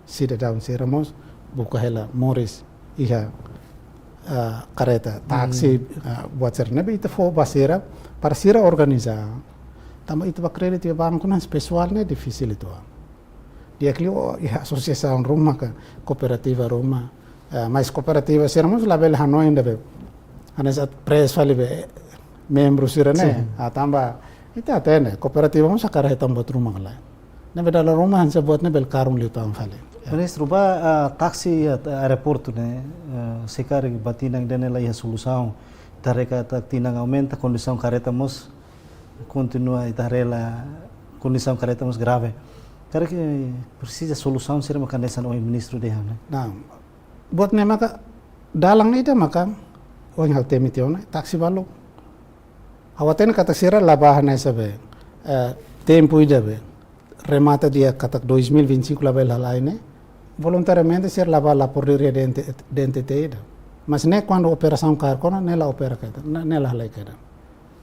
sidadaun sira mós buka hela moris iha, ah, kareta, taksi, hmm, ah, buat sira-ne'e, ita fó ba sira, para sira organiza. Tanba ita ba kréditu iha banku ne'e, pesoál ne'e difisil uitoan. Di'ak liu iha asosiasaun ruma ka kooperativa ruma. Eh, mas kooperativa sira mós labele hanoin ida be, hanesan press fali be membru sira ne'e. Sin. Ah, tanba ita hatene, kooperativa mós hakarak hetan buat ruma ka lae. Ne'ebé dala ruma hanesan buat ne'e bele karun liután fali. Ya. Ministru, ba, ah, taksi, ah, aeroportu ne'e, ah, se karik ba tinan ida-ne'e la iha solusaun, ita haree katak tinan aumenta, kondisaun kareta mós kontinua, ita haree la kondisaun kareta mós grave. Karik presiza solusaun sira mak hanesan ohin ministru dehan ne'e. Nah, buat ne'e maka dalan ida maka ohin ha'u temi tiha ona, taksi balu. Ha'u hatene katak sira la ba hanesan be, eh, tempu ida be remata di'ak katak dois mil e vinte e cinco labele halai ne'e, voluntariamente sira la ba lapor diri iha D N T, D N T T ida. Mas ne'e kuandu operasaun kaer ona, ne'e la opera kedan, ne'e, ne'e la halai kedan.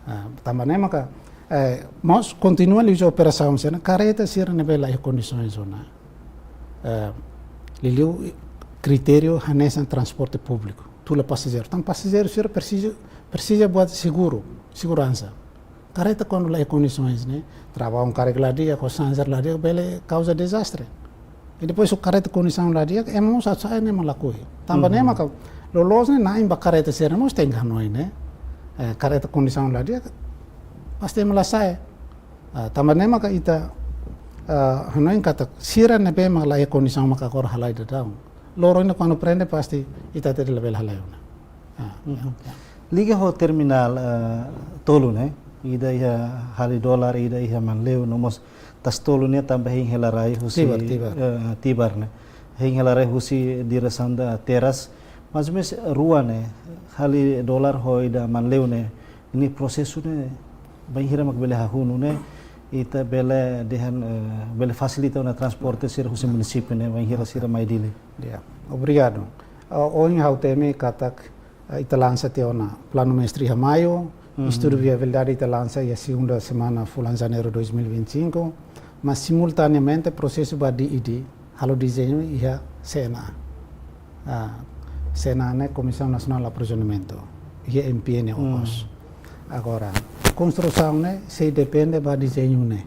Ah, tanba ne'e maka, eh, mós kontinua liu operasaun sira-ne'e, kareta sira ne'ebé la iha kondisoens ona. Eh, liuliu kritériu hanesan transporte públiku, tula pasajeiru. Tanba pasajeiru sira presiza, presiza buat seguru, seguransa. Kareta kuandu la iha kondisoens ne'e, trabaun karik la di'ak, ko sanjar la di'ak, bele kauza dezastre. I depois se kareta kondisaun la di'ak, ema mós atu sa'e ne'e mak lakohi. Tanba ne'e, uhum, maka loloos ne'e na'in ba kareta sira mós tenke hanoin ne'e. Eh, kareta kondisaun la di'ak, pasti ema la sa'e. Ah, tanba ne'e maka ita, ah, hanoin katak sira ne'ebé mak la iha kondisaun maka agora halai daudaun. Loron ida kuandu prende pasti ita hatene labele halai ona. Ah, uhum, ya, ya. Liga ho terminál, eh, tolu ne'e. Ida iha hali dolar, ida iha Manleu, no mós Tasi Tolu ne'e tanba hein hela rai husi, Tibar, Tibar. Eh, Tibar ne'e. Hein hela rai husi diresaun Terras. Mas mós rua ne'e, hali dolar ho ida Manleu ne'e, nia prosesu ne'e bainhira mak bele hahú nune'e, ita bele dehan, eh, bele fasilita ona transporte sira husi munisípiu ne'e, bainhira sira mai Dili. Ya, obrigadu. Ah, ohin ha'u temi katak, ah, ita lansa tiha ona planu mestre iha maiu, Mhm. estudu viabilidade ita lansa iha segunda semana fulan Janeiru dois mil e vinte e cinco, mas simultaneamente prosesu ba D E D, halo dezeñu iha C N A. Ah, C N A ne'e Komisaun Nasionál Aprovizornamentu, iha M P N Hmm. okos. Agora, konstrusaun ne'e sei depende ba dezeñu ne'e.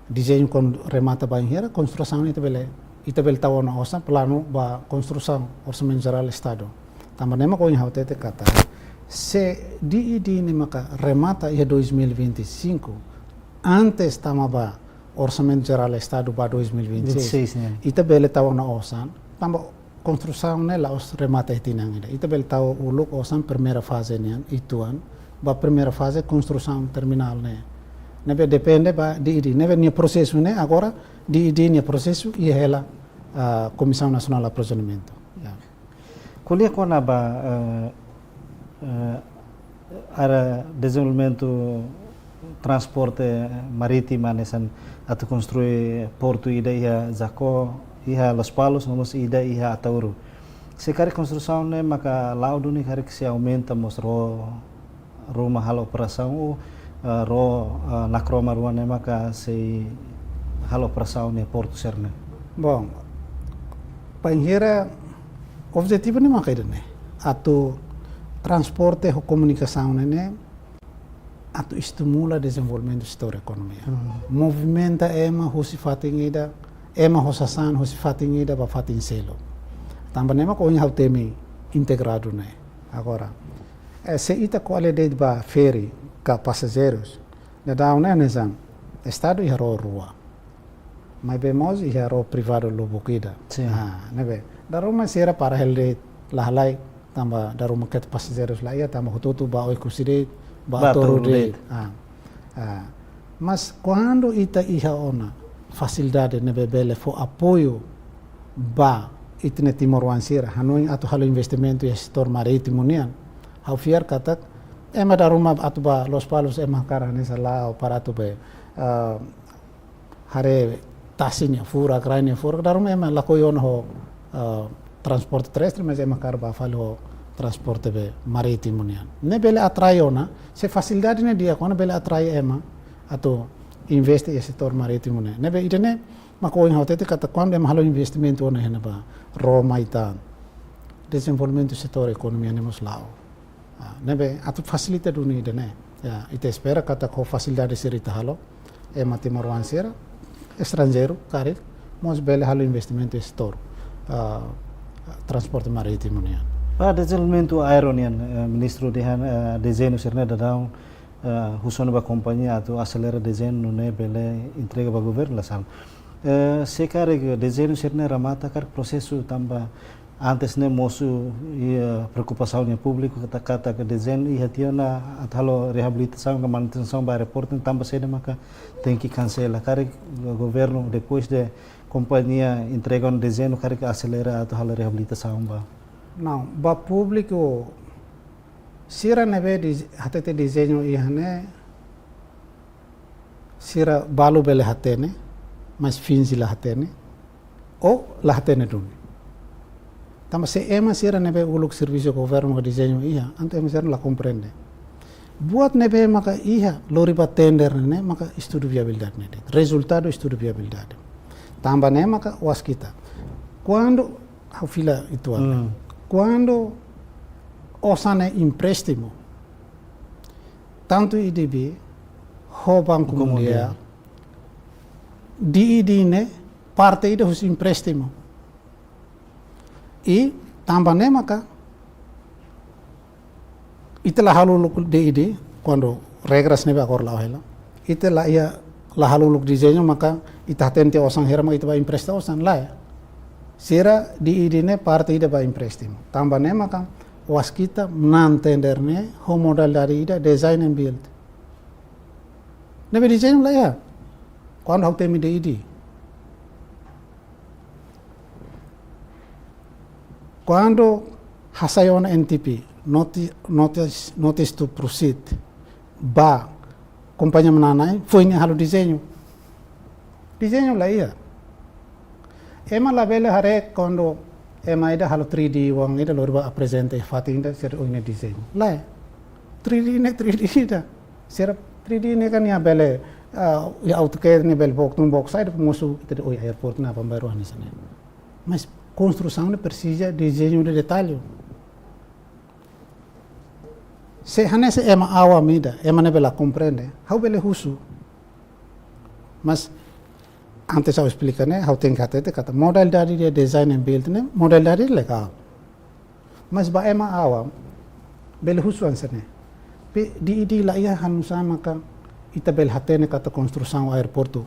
Dezeñu kuandu remata bainhira, konstrusaun ita bele, ita bele tau ona osan planu ba konstrusaun Orsamentu Jerál Estadu. Tanba ne'e mak ohin ha'u hatete katak, se D E D ne'e maka remata iha dois mil e vinte e cinco, antes tama ba Orsamentu Jerál Estadu ba dois mil e vinte e seis, Vinte e seis, ne'e. Ita bele tau ona osan, tanba konstrusaun ne'e la'ós remata iha tinan ida. Ita bele tau uluk osan primeira faze nian, uitoan, ba primeira faze konstrusaun terminál ne'e. Ne'ebé depende ba D E D. Ne'ebé nia prosesu ne'e, agora D E D nia prosesu iha hela, ah, Komisaun Nasionál Aprovizornamentu. Ya. Ko'alia kona-ba, eh, eh, área dezenvolvimentu transporte marítima hanesan atu konstrui portu ida iha Jacó, iha Lospalos, no mós ida iha Ataúro. Se karik konstrusaun ne'e maka la'o duni karik sei aumenta mós ró ruma halo operasaun ou, eh, ró, eh, Nakroma rua ne'e maka sei halo operasaun ne'e portu sira-ne'e. Bom, bainhira objetivu ne'e maka ida-ne'e. Atu transporte ho komunikasaun ne'e, atu estimula dezenvolvimentu setór ekonomia. Hmm. Movimenta ema husi fatin ida, ema ho sasán husi fatin ida ba fatin seluk. Tanba ne'e mak ohin ha'u temi integradu ne'e. Agora, eh, se ita ko'alia de'it ba feri ka pasajeirus, daudaun ne'e hanesan, Estadu iha ró rua. Maibé mós iha ró privadu lubuk ida. Sin. Ah, ne'ebé. Dala ruma sira para hela de'it, la halai, tanba dala ruma ketak pasajeirus la iha, tanba hotu-hotu ba Oekusi de'it, ba Ba Ataúro Ataúro de'it. de'it. Ah, ah. Mas kuandu ita iha ona fasilidade ne'ebé bele fó apoiu ba ita-nia timoroan sira, hanoin atu halo investimentu iha setór marítimu nian, ha'u fiar katak, ema dala ruma atu ba Lospalos ema hakarak hanesan la'o para atu bá, ah, haree tasi nia furak, rai nia furak, dala ruma ema lakohi ona ho, eh, transporte terrestre, mas ema hakarak bá fali ho transporte be marítimu nian. Ne'e bele atrai ona, se fasilidade ne'e di'ak ona bele atrai ema atu investe iha setór marítimu ne'e. Ne'ebé ida-ne'e mak ohin ha'u hatete katak kuandu ema halo investimentu ona iha ne'ebá, ró mai tan, dezenvolvimentu setór ekonomia ne'e mós la'o. Ah, ne'ebé atu fasilita duni ida-ne'e. Ya, ita espera katak ho fasilidade sira ita halo, ema timoroan sira, estranjeiru, karik, mós bele halo investimentu iha setór, ah, transporte marítimu nian. Ba dezenvolvimentu aéreu nian, eh, ministru dehan, eh, dezeñu sira-ne'e daudaun, eh, husu ona ba kompañia atu aselera dezeñu nune'e bele entrega ba governu la sala. Eh, se karik dezeñu sira-ne'e remata karik prosesu tanba antes ne'e mosu iha preokupasaun iha públiku katak, katak dezeñu iha tiha ona atu halo reabilitasaun ka manutensaun ba aeroportu, tanba saida maka tenke kansela. Karik governu depois de kompañia entrega ona dezeñu karik aselera atu halo reabilitasaun ba? Não, ba públiku sira ne'ebé di, hatete dezeñu iha ne'e, sira balu bele hatene, mas finje la hatene, ou la hatene duni. Tanba se ema sira ne'ebé uluk servisu governu ka dezeñu iha, entaun ema sira la komprende. Buat ne'ebé maka iha, lori ba tender ne'e, maka estudu viabilidade ne'e de'it. Rezultadu estudu viabilidade. Tanba ne'e maka oas kita. Kuandu, ha'u fila uitoan. Hmm. Kuandu osan ne'e empréstimu, tantu ADB ho Banku Banku Mundiál, Mundiál. ADB ne'e parte ida husi empréstimu. I tanba ne'e maka ita la halo uluk ADB, kuandu regras ne'ebé agora la'o hela. Ita la iha, la halo uluk dezeñu maka ita hatene tiha osan hira mak ita bá empresta osan, lae. Sira ADB ne'e parte ida ba empréstimu. Tanba ne'e maka oas kita manán tender ne'e ho modalidade ida design and build. Ne'ebé dezeñu la iha. Kuandu ha'u temi D I D. Kuandu hasai ona N T P, noti-, notice, notice to proceed, ba kompañia manán-na'in, foin nia halo dezeñu. Dezeñu la iha. Ema labele haree kuandu ema ida halo three D oan ida lori bá aprezenta iha fatin ida sira oin nia dezeñu. Lae. Three D ne'e three D ida. Sira three D ne'e kan nia bele, ah, iha AutoCAD nia bele book tun book saida mosu ita dehan oi airport ne'e aban-bainrua hanesan ne'e. Mas konstrusaun ne'e presiza dezeñu de detallu. Se hanesan ema awam ida, ema ne'ebé la komprende, ha'u bele husu. Mas antes ha'u esplika ne'e, ha'u tenke hatete katak modalidade de design and build ne'e modalidade legál. Mas ba ema awam, bele husu hanesan ne'e. Pe D I D la iha, oinsá maka ita bele hatene katak konstrusaun aeroportu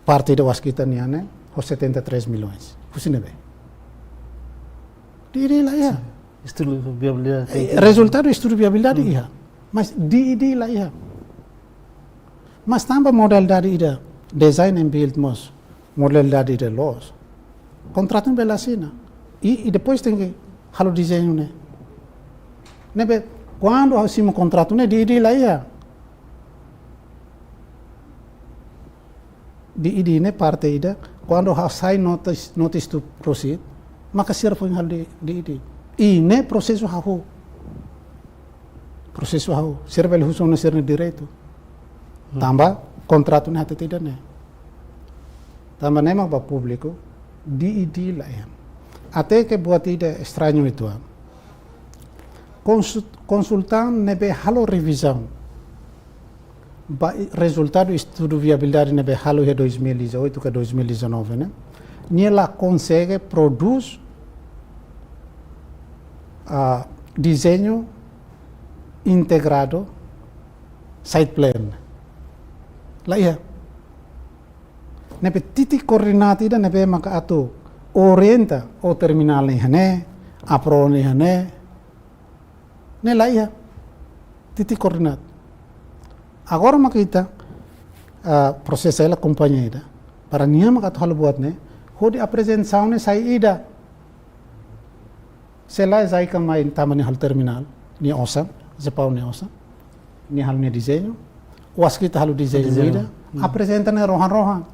parte de Waskita nian ne'e, ho setenta e três milhões. Husi ne'ebé? D I D la iha. Estudu viabilidade. Eh, rezultadu estudu viabilidade iha. Mas D I D la iha. Mas tanba modalidade ida design and build mós modalidade ida loos. Kontratu bele asina. I, i depois tenke halo dezeñu ne'e. Ne'ebé, kuandu ha'u simu kontratu ne'e D I D la iha. D I D ne'e parte ida, kuandu hasai notice, notice to proceed, maka sira foin halo D I D. I ne'e prosesu hahú. Prosesu hahú. Sira bele husu ona sira-nia direitu. Hmm. Tanba kontratu ne'e hatete ida-ne'e. Tanba ne'e mak ba públiku, D I D la iha. Até ke buat ida estrañu uitoan. Konsu-, konsultan ne'ebé halo revizaun ba i-, rezultadu estudu viabilidade ne'ebé halo iha dois mil e dezoito ka dois mil e dezanove ne'e, nia la konsege prodús, ah, dezeñu integradu site plan. La iha. Ne'ebé titik koordinata ida ne'ebé maka atu orienta, o terminál ne'e iha ne'e, apron ne'e iha ne'e, ne'e la iha. Titik koordinata. Agora maka ita, ah, prosesa hela kompañia ida. Para nia maka atu halo buat ne'e, hodi aprezentasaun ne'e sai ida. Se lae JICA mai tanba nia halo terminál, nia osan, Japaun nia osan, nia halo nia dezeñu, Waskita halo dezeñu. Dezeñu. Ida, hmm, aprezenta ne'e rohan-rohan.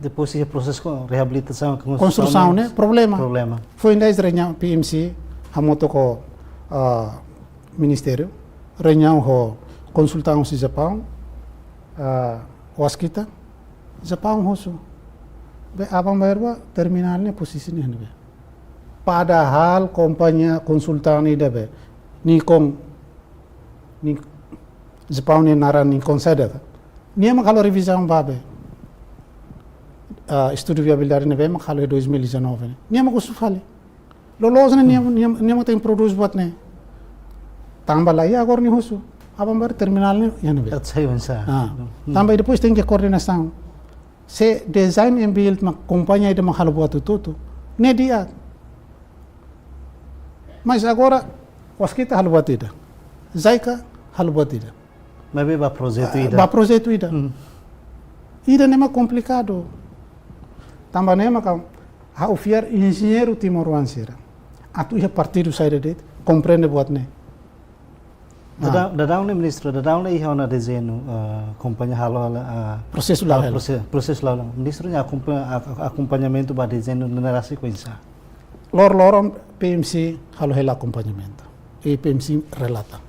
Depois iha prosesu ko-, reabilitasaun, konstrusaun. Konstrusaun ne'e, ne'e problema. Problema. Foin dadaun reuniaun P M C, hamutuk ho, ah, ministériu, reuniaun ho konsultan husi Japaun, ah, Waskita, Japaun husu. Be aban-bainrua terminál ne'e posisi ne'e iha ne'ebé. Padahal kompañia konsultan ida be, Nikon, Ni-, Japaun nia naran Nikon saida ka. Nia mak halo revizaun ba be. Ah, estudu viabilidade ne'ebé mak halo iha dois mil e dezanove ne'e. Nia mak husu fali. Loloos ne'e nia, nia, nia mak tenke prodús buat ne'e. Tanba la iha agora nia husu. Aban-bainrua terminál ne'e iha ne'ebé. Atu sai oinsá. Ah. Hmm. Tanba i depois tenke koordenasaun. Se design and build mak kompañia ida mak halo buat hotu-hotu, ne'e di'ak. Mas agora, Waskita halo buat ida. JICA halo buat ida. Maibé ba projetu ida. Ba projetu ida. Hmm. Ida-ne'e mak komplikadu. Tanba ne'e maka ha'u fiar enjeñeiru timoroan sira, atu iha partidu saida de'it, komprende buat ne'e. Dada-, ah, dadaun ne'e ministru, dadaun ne'e iha ona dezeñu, eh, kompañia halo hela, eh, prosesu la'o hela. Prose-, prosesu la'o hela. Ministru nia akompa-, ak-, ak-, akompañamentu ba dezeñu ne'e rasik oinsá? Lor-, loron P M C halo hela akompañamentu. I P M C relata.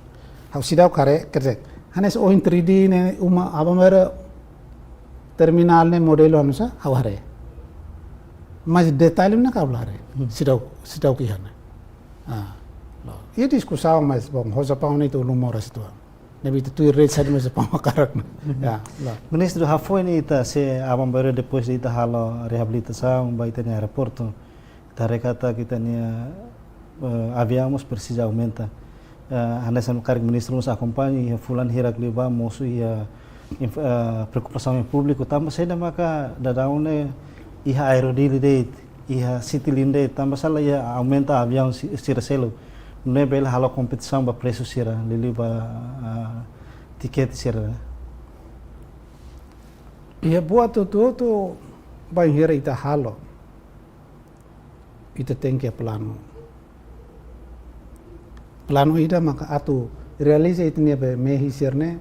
Ha'u seidauk haree, quer dizer, hanesan ohin three D ne'e uma aban-bainrua terminál ne'e modelu oinsá, ha'u haree. Mas detalle ne'e ha'u la haree. Hmm. Seidauk, seidauk iha ne'e. Ah, la'o. Iha diskusaun, mas, bom, ho Japaun ne'e ita ulun moras uitoan. Ne'ebé ita tuir rede saida mak Japaun hakarak ne'e. Mhm. Ya, la'o. Ministru, hafoin ne'e ita sei aban-bainrua depois de ita halo reabilitasaun ba ita-nia aeroportu, ita haree katak ita-nia, eh, aviaun mós presiza aumenta. Eh, hanesan karik ministru mós akompaña, iha fulan hirak liubá mosu iha inf-, eh, preokupasaun iha públiku, tanba saida maka dadaun ne'e iha Aero Dili de'it, iha Citilink de'it, tanba sala iha aumenta aviaun si-, sira seluk. Ne'e bele halo kompetisaun ba presu sira, liuliu ba, ah, tikete sira. Iha buat hotu-hotu bainhira ita halo, ita tenke planu. Planu ida maka atu realiza ita-nia be mehi sira-ne'e,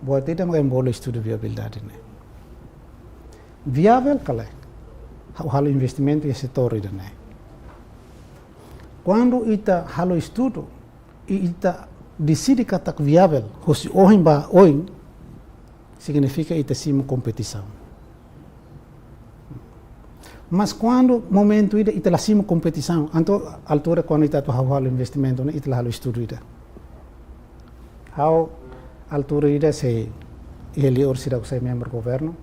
buat ida maka ema bolu estudu viabilidade ne'e. Viavel ka lae ha'u halo investimentu iha setór ida-ne'e? Kuandu ita halo estudu, i ita deside katak viavel, hosi ohin ba oin, signifika ita simu kompetisaun. Mas kuandu momentu ida ita la simu kompetisaun, entaun altura kuandu ita atu halo investimentu ne'e, ita la halo estudu ida. Ha'u altura ida sei iha liur seidauk sai membru governu.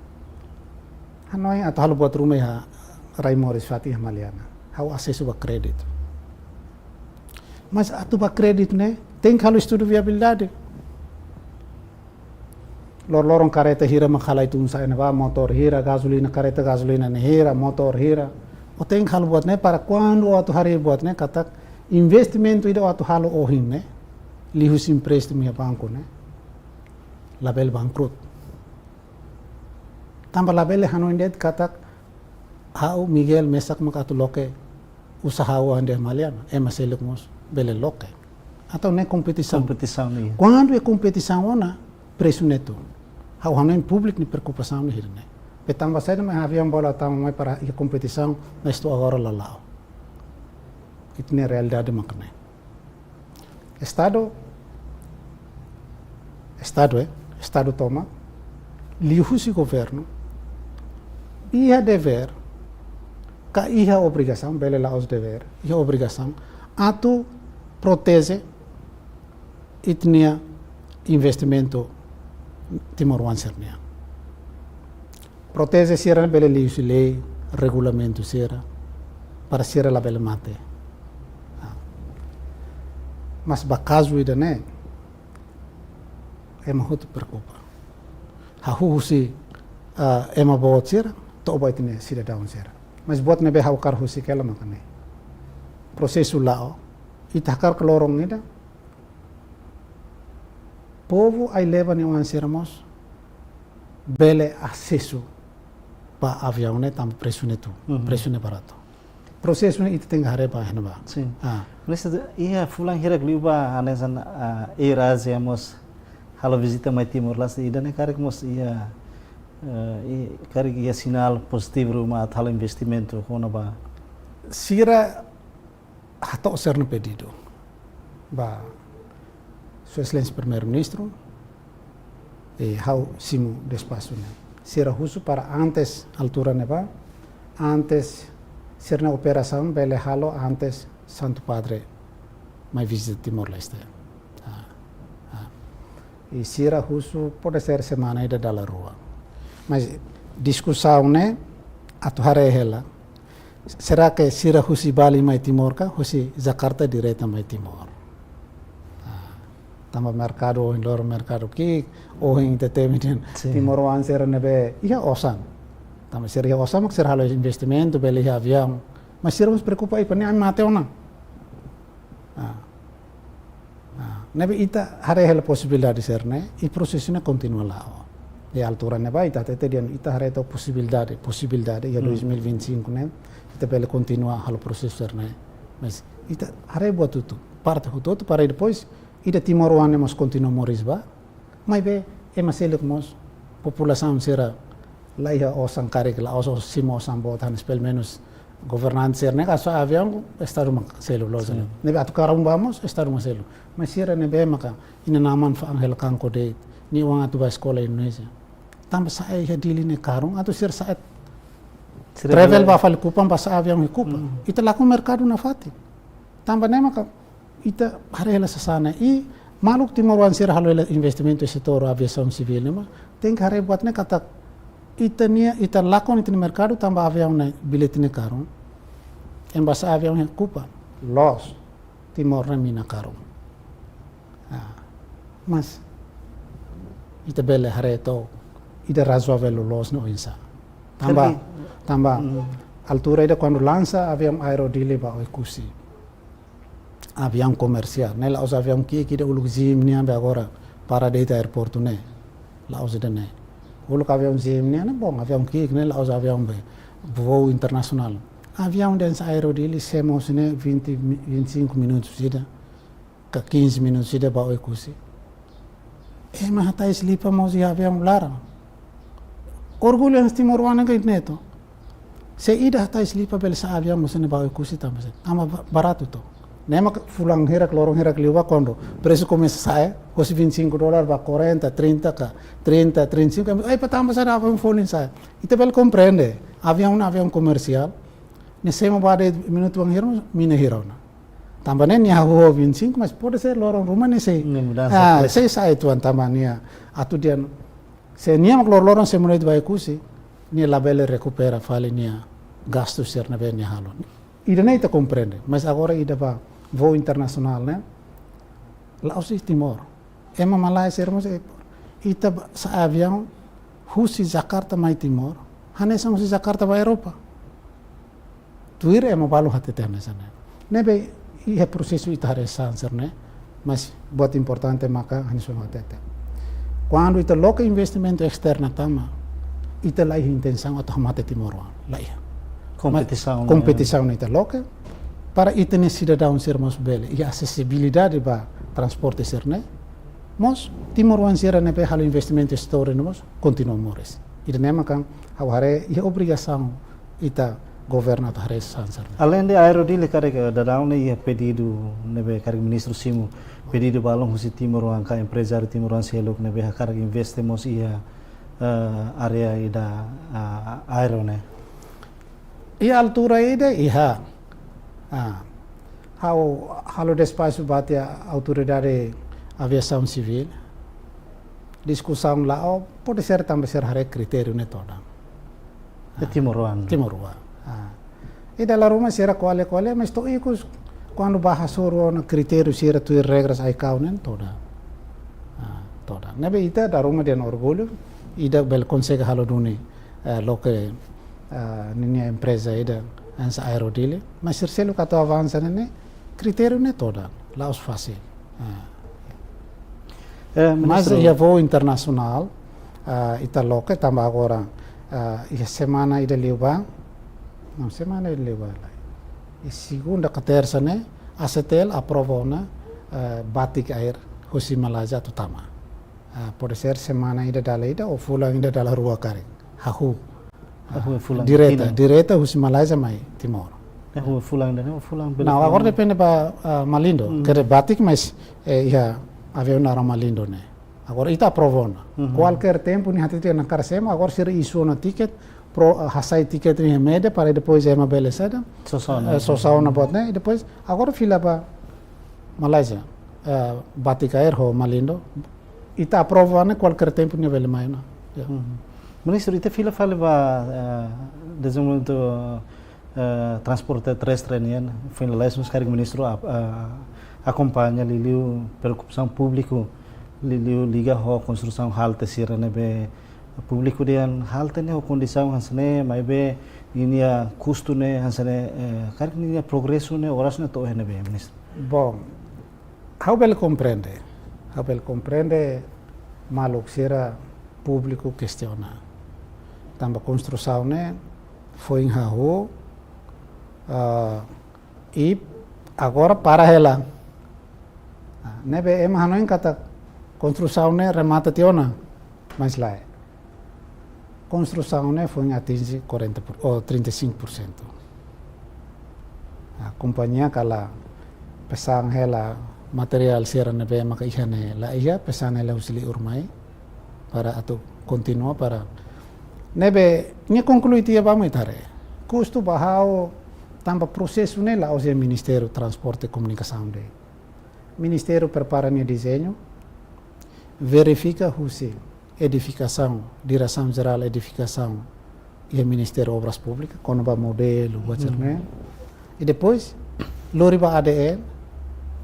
Hanoin atu halo buat ruma iha rai moris fatin iha Maliana. Ha'u asesu ba kréditu. Mas atu ba kréditu ne'e, tenke halo estudu viabilidade. Loroloron karreta hira mak halai tun sa'e ne'ebá, motór hira, gazolina, karreta gazolina ne'e hira, motór hira. Ó tenke halo buat ne'e para kuandu ó atu harii buat ne'e katak investimentu ida ó atu halo ohin ne'e, liuhusi empréstimu iha banku ne'e, labele bankrut. Tanba labele hanoin de'it katak ha'u Miguel mesak mak atu loke usaha ha'u iha Maliana, ema seluk mós bele loke. Entaun ne'e kompetisaun. Kompetisaun, iya. Kuandu iha kompetisaun ona, presu ne'e tun. Ha'u hanoin públiku nia preokupasaun ne'e hira-ne'e. Be tanba saida mak aviaun bola tama mai para iha kompetisaun, mas to'o agora la la'o. Ita-nia realidade mak ne'e. Estadu, Estadu, eh, Estadu tomak, liuhusi governu, iha devér, ka iha obrigasaun, bele la'ós devér, iha obrigasaun, atu proteje ita-nia investimentu timoroan sira-nian. Proteje sira bele liuhusi lei, regulamentu sira, para sira labele mate. Ah. Mas ba kazu ida-ne'e, ema hotu preokupa. Hahú husi, ah, ema boot sira, to'o ba ita-nia sidadaun sira. Mas buat ne'ebé ha'u hakarak husik hela maka ne'e. Prosesu la'o, ita hakarak loron ida, povu ai-leba nia oan sira mós bele asesu ba aviaun ne'e tanba presu ne'e tun, Mhm. presu ne'e baratu. Prosesu ne'e ita tenke haree ba iha ne'ebá. Sin. Ah. Ministru, iha fulan hirak liubá hanesan, ah, AirAsia mós halo vizita mai Timor-Leste, ida-ne'e karik mós iha, eh, i-, karik iha sinál pozitivu ruma atu halo investimentu kona-ba. Sira hato'o sira-nia pedidu ba Sua Exelénsia Primeiru-Ministru, i ha'u simu despaxu ne'e. Sira husu para antes altura ne'ebá, antes sira-nia operasaun bele halo antes Santu Padre mai vizita Timor-Leste. Ah, ah. I sira husu pode ser semana ida dala rua. Mas diskusaun ne'e atu haree hela. Será que sira husi Bali mai Timor ka, husi Jakarta direta mai Timor? Ah, tanba merkadu ohin loron merkadu ki'ik, ohin ita temi dehan Sin. Timoroan sira ne'ebé iha osan. Tanba sira iha osan mak sira halo investimentu, bele iha aviaun. Mas sira mós preokupa, "Ih, para ne'e ami mate ona." Ah. Ah, ne'ebé ita haree hela posibilidade sira-ne'e, i prosesu ne'e kontinua la'o. Iha altura ne'ebá ita hatete dehan ita haree to'ok posibilidade, posibilidade, iha Hmm. dois mil e vinte e cinco ne'e, ita bele kontinua halo prosesu sira-ne'e. Mas ita haree buat hotu, parte hotu-hotu para depois, ida timoroan ne'e mós kontinua moris ba, maibé ema seluk mós, populasaun sira la iha osan karik, la'ós simu osan boot hanesan pelumenus governante sira-ne'e karik sa'e aviaun, Estadu mak selu loos. Sin. Ne'ebé atu karun ba mós, Estadu mak selu. Mas sira ne'ebé maka inan-aman fa'an hela kanko de'it, nia oan atu ba eskola Indonézia. Tanba sa'e iha Dili ne'e karun, atu sira sa'e Sira travel bele ba fali Kupang, ba sa'e aviaun iha Kupang. Hmm. Ita lakon merkadu nafatin. Tanba ne'e maka ita haree hela sasán ne'e, i maluk timoroan sira halo hela investimentu iha setór aviasaun sivíl ne'e mós tenke haree buat ne'e katak ita-nia, ita lakon ita-nia merkadu tanba aviaun ne'e bilete ne'e karun. Ema ba sa'e aviaun iha Kupang, loos, Timor ne'e mina karun. Ah, mas ita bele haree to'ok ida razoavel loloos ne'e oinsá. Tanba, Sergi. tanba Hmm. altura ida kuandu lansa aviaun Aero Dili ba Oekusi. Aviaun komersiál, ne'e la'ós aviaun ki'ik ida uluk Zim nian be agora para de'it iha aeroportu ne'e. La'ós ida-ne'e. Bolu ka aviaun G M nian, bom, aviaun ki'ik ne'e, la'ós aviaun be, voo internasionál. Aviaun dehan sá Aero Dili, semo sine vinte mi-, vinte e cinco minutos ida, ka quinze minutos ida ba Oekusi. Ema hatais lipa mós iha aviaun laran. Orgullu hanesan timoroan ne'e ka neto. Se ida hatais lipa bele sa'e aviaun mós ne'e ba Oekusi tanba sá. Tanba ba-, baratu to. Ne'e mak fulan hirak, loron hirak liubá kuandu presu komesa sa'e, hosi vinte e cinco dólar ba quarenta, trinta ka, trinta, trinta e cinco, ai, pa tanba sá aviaun folin sa'e. Ita bele komprende, aviaun ne'e aviaun komersiál, ne'e semo ba de'it minutu bainhira, mina hira ona. Tanba ne'e nia hahú vinte e cinco, mas pode ser loron ruma ne'e sei. Ne'e mudansa Ah, presu. Sei sa'e tuan tanba nia. Atu dehan, se nia mak lor-loron semo de'it ba Oekusi, nia labele rekupera fali nia gastu sira ne'ebé nia halo. Ida-ne'e ita komprende, mas agora ida ba voo internasionál ne'e, la'ós iha Timor. Ema malae sira mós, eh, ita ba, sa'e aviaun husi Jakarta mai Timor, hanesan husi Jakarta ba Europa. Tuir ema balu hatete hanesan ne'e. Ne'ebé iha prosesu ita haree sansar ne'e, mas buat importante maka hanesan hatete. Kuandu ita loke investimentu esternu tama, ita la iha intensaun atu hamate timoroan, la iha. Kompetisaun, ma-, ne'e. Kompetisaun ita loke, para ita-nia sidadaun sira mós bele iha asesibilidade ba transporte sira-ne'e. Mós timoroan sira ne'ebé halo investimentu iha setór ne'e mós kontinua moris. Ida-ne'e maka ha'u haree iha obrigasaun ita governu atu haree sansar. Aleinde Aero Dili karik, eh, daudaun ne'e iha pedidu ne'ebé karik ministru simu, pedidu balun husi timoroan ka emprezáriu timoroan seluk ne'ebé hakarak investe mós iha, eh, área ida, ah, aero ne'e. Iha altura ida iha. Ah, ha'u halo despaxu ba iha Autoridade Aviasaun Sivíl. Diskusaun la'o, pode ser tanba sira haree kritériu ne'e todan. Iha Ah, timoroan. Timoroan. Ah. Ida la ruma sira ko'alia-ko'alia, mas to'o ikus kuandu ba hasoru ona kritériu sira tuir regras ICAO ne'e todan. Ah, todan. Ne'ebé ita dala ruma dehan orgullu, ida bele konsege halo duni, eh, loke, eh, ninia empreza ida hanesan Aero Dili, mas sira seluk atu avansa ne'e, kritériu ne'e todan, la'ós fasil. Ah. Eh, Mas Ministru, iha voo internasionál, ah, ita loke tanba agora, ah, iha semana ida liubá, não, semana ida liubá lai. Iha segunda ka tersa ne'e, ACTL aprova ona, ah, Batik Air husi Malázia atu tama. Ah, pode ser semana ida dala ida ou fulan ida dala rua karik. Hahú. Hahú fulan Direta, ida. Direta husi Malázia mai Timor. Hahú fulan ida ne'e, fulan bele Não, fulan. Agora depende ba, ah, Malindo. Hmm. Karik Batik, mas, eh, iha aviaun naran Malindo ne'e. Agora ita aprova ona. Mhm. Kualkér tempu nia hatete hakarak semo, agora sira isu ona tiket, pro, ah, hasai tiket nia média para depois ema bele saida. Sosa ona. Eh, sosa ona buat ne'e, i depois agora fila ba Malázia, eh, Batik Air ho Malindo. Ita aprova ne'e kualkér tempu nia bele mai ona. Ya. Mhm. Ministru, ita fila fali ba, eh, dezenvolvimentu, eh, transporte terrestre nian, foin lalais mós karik ministru ap-, eh, akompaña liuliu preokupasaun públiku, liuliu liga ho konstrusaun halte sira ne'ebé públiku dehan halte ne'e ho kondisaun hanesan ne'e, maibé ninia kustu ne'e hanesan ne'e, eh, karik ninia progresu ne'e oras ne'e to'o iha ne'ebé, ministru? Bom, ha'u bele komprende. Ha'u bele komprende maluk sira públiku kestiona. Tanba konstrusaun ne'e foin hahú, ah, i agora para hela. Ah, ne'ebé ema hanoin katak konstrusaun ne'e remata tiha ona, mas lae. Konstrusaun ne'e foin atinje quarenta por, ou trinta e cinco por cento. Ah, kompañia kala pesan hela materiál sira ne'ebé maka iha ne'e la iha, pesan hela husi liur mai para atu kontinua para ne'ebé nia konklui tiha ba mai tare. Kustu ba ha'u tanba prosesu ne'e la'ós iha Ministériu Transporte Komunikasaun de'it. Ministériu prepara nia dezeñu, verifika husi edifikasaun, Diresaun Jerál Edifikasaun iha Ministériu Obras Públikas, kona-ba modelu, buat sira-ne'e. I depois, lori ba ADN,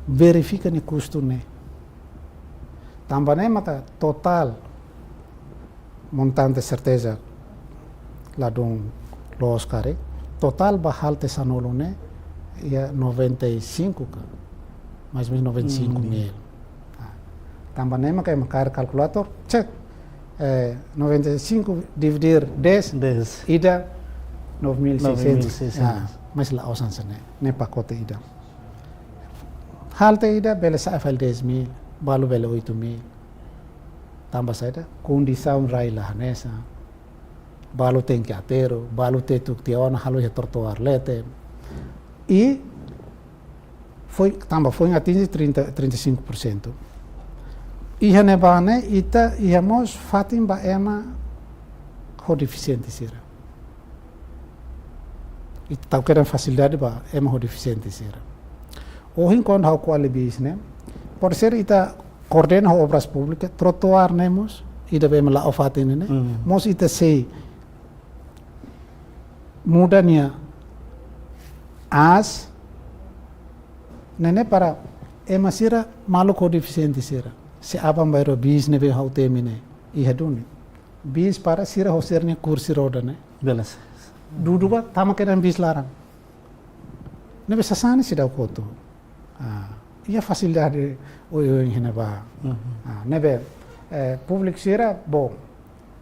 verifika nia kustu ne'e. Tanba ne'e maka totál montante serteza ladún loos karik, totál ba halte sanulu ne'e iha noventa e cinco ka, mais ou menos noventa e cinco mil. Hmm. Ah, tanba ne'e maka ema kaer kalkulatór, cek. Eh, noventa e cinco dividir dez, Dez. ida nove mil e seiscentos. Nove mil e seiscentos. Ah, mas la osan sene, ne'e pakote ida. Halte ida bele sa'e fali dez mil, balu bele oito mil. Tanba saida? Kondisaun rai la hanesan. Balu tenke aterru, balu tetuk tiha ona, halo iha trotoar leten. I foin, tanba foin atinje trinta, trinta e cinco por cento. Iha ne'ebá ne'e, ita iha mós fatin ba ema ho defisiente sira. Ita tau kedan fasilidade ba ema ho defisiente sira. Ohin kuandu ha'u ko'alia bis ne'e, pode ser ita koordena ho Obras Públikas, trotoar ne'e mós, ida be ema la'o fatin ne'e. Mm. Mós ita sei muda nia aas ne'e para ema sira, maluk ho defisiente sira. Se aban-bainrua bis ne'ebé ha'u temi ne'e iha duni. Bis para sira ho sira-nia kursi roda ne'e. Belas. Dudu ba tama kedan bis laran. Ne'ebé sasán ne'e seidauk hotu. Ah, iha fasilidade oioin iha ne'ebá. Mhm. Ah, ne'ebé, eh, públiku sira, bom,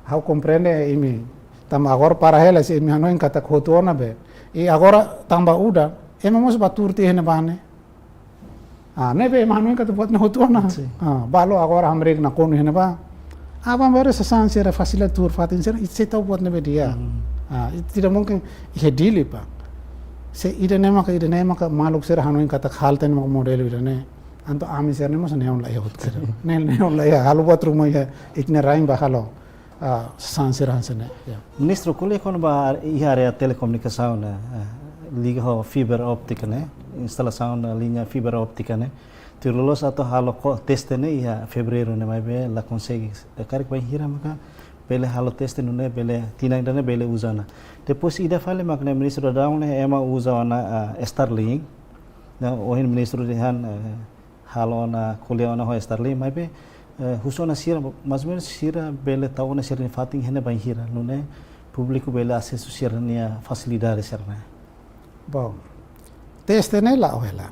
ha'u komprende imi, tanba agora para hela, se imi hanoin katak hotu ona be. I agora tanba udan, ema mós bá tuur tiha iha ne'ebá ne'e. Ah, ne'ebé ema hanoin katak buat ne'e hotu ona. Sin. Ah, balu agora hamriik nakonu iha ne'ebá. Aban-bainrua sasán sira, fasilidade tuur fatin sira, ita sei tau buat ne'ebé di'ak. Mhm. Ah, ita tidak mungkin iha Dili pa. Se ida-ne'e maka, ida-ne'e maka maluk sira hanoin katak halte ne'e maka modelu ida-ne'e. Entaun ami sira-ne'e mós neon la iha hotu sira. Ne'e, neon la iha, halo buat ruma iha, ita-nia rain ba halo. Ah, sasán sira hanesan ne'e, ya. Ministru, ko'alia kona-ba iha área telekomunikasaun ne'e, eh, liga ho fibra óptika ne'e, instalasaun liña fibra óptika ne'e. Tuir loloos atu halo ko-, teste ne'e iha fevereiru ne'e maibé la konsege. Eh, karik bainhira maka bele halo teste nune'e bele tinan ida-ne'e bele uza ona. Depois ida fali mak ne'e ministru daudaun ne'e ema uza ona, ah, Starlink. Ne'e ohin ministru dehan, eh, halo ona, ko'alia ona ho Starlink, maibé, eh, husu ona sira, mais ou menus sira bele tau ona sira-nia fatin iha ne'e bainhira, nune'e públiku bele asesu sira-nia fasilidade sira-ne'e. Bom, teste ne'e la'o hela.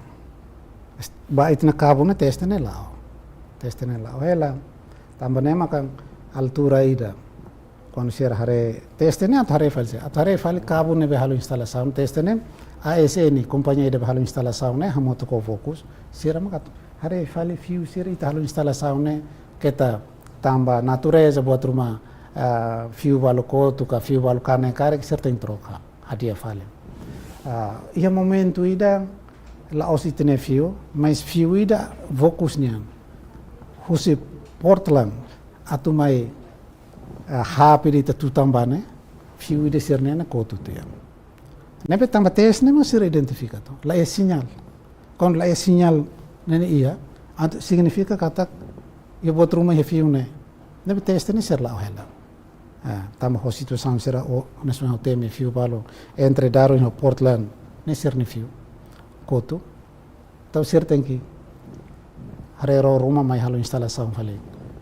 Ba ita-nia kabu ne'e teste ne'e la'o. Teste ne'e la'o hela. Tanba ne'e maka altura ida. Kuandu sira haree teste ne'e atu haree fali sira. Atu haree fali kabu ne'ebé halo instalasaun teste ne'e. A S N, kompañia ida be halo instalasaun ne'e, hamutuk ho Vocus. Sira maka atu haree fali fiu sira ita halo instalasaun ne'e. Keta tanba natureza buat ruma, ah, fiu balu kotu ka fiu balu kanek karik sira tenke troka. Hadi'a fali. Ah, iha momentu ida la'ós ita-nia fiu, mais fiu ida Vocus nian. Husi Portland atu mai, ah, hapi ita tutan ba ne'e, fiu ida sira-ne'e kotu tiha. Ne'ebé tanba teste ne'e mak sira identifika to. La iha sinál. Kuandu la iha sinál ne'e iha, entaun signifika katak iha buat ruma iha fiu ne'e. Ne'ebé teste ne'e sira la'o hela. Ah, tanba ho situasaun sira o, nasionál temi fiu balu, entre Darwin ho Portland, ne'e sira-nia fiu kotu. Entaun sira tenke haree ruma mai halo instalasaun fali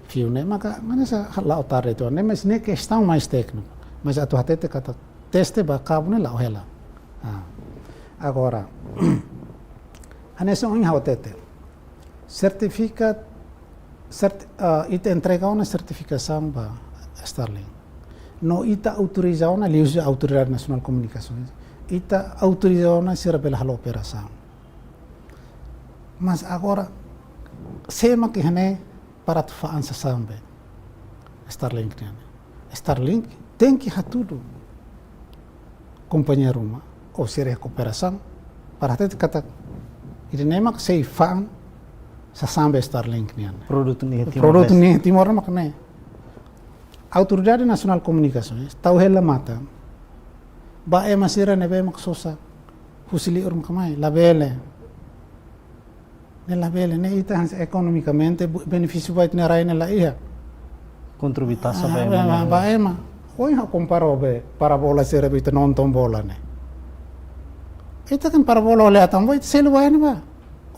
fiu ne'e, maka, mane sa la'o tarde to, ne'e, mais ne'e kestaun mais tékniku. Mais atu hatete katak teste ba kabu ne'e la'o hela. Ah. Agora, hanesan ohin ha'u hatete. Sertifikadu, serti-, ah, ita entrega ona sertifikasaun ba Starlink. No ita autoriza ona liuhusi Autoridade Nasionál Komunikasaun. Ita autoriza ona sira bele halo operasaun. Mas agora, sé mak iha ne'e para atu fa'an sasán be Starlink nian. Starlink tenke hatudu kompañia ruma, ou sira iha kooperasaun, para hatete katak ida-ne'e mak sei fa'an sasán be Starlink nian. Produtu ne'e iha Timor. Produtu ne'e iha Timor mak ne'e. Autoridade Nasionál Komunikasaun tau hela matan ba ema sira ne'ebé mak sosa husi liur mak mai, labele. Ne'e labele, ne'e ita hanesan ekonomikamente bu-, benefísiu ba ita-nia rai ne'e la iha. Kontribui taxa ba Ah, ema. ba, ba ema. Ohin ha'u kompara ho be parabola sira be ita nonton bola ne'e. Ita kan parabola oleh atamba ita selu ba ne'ebá.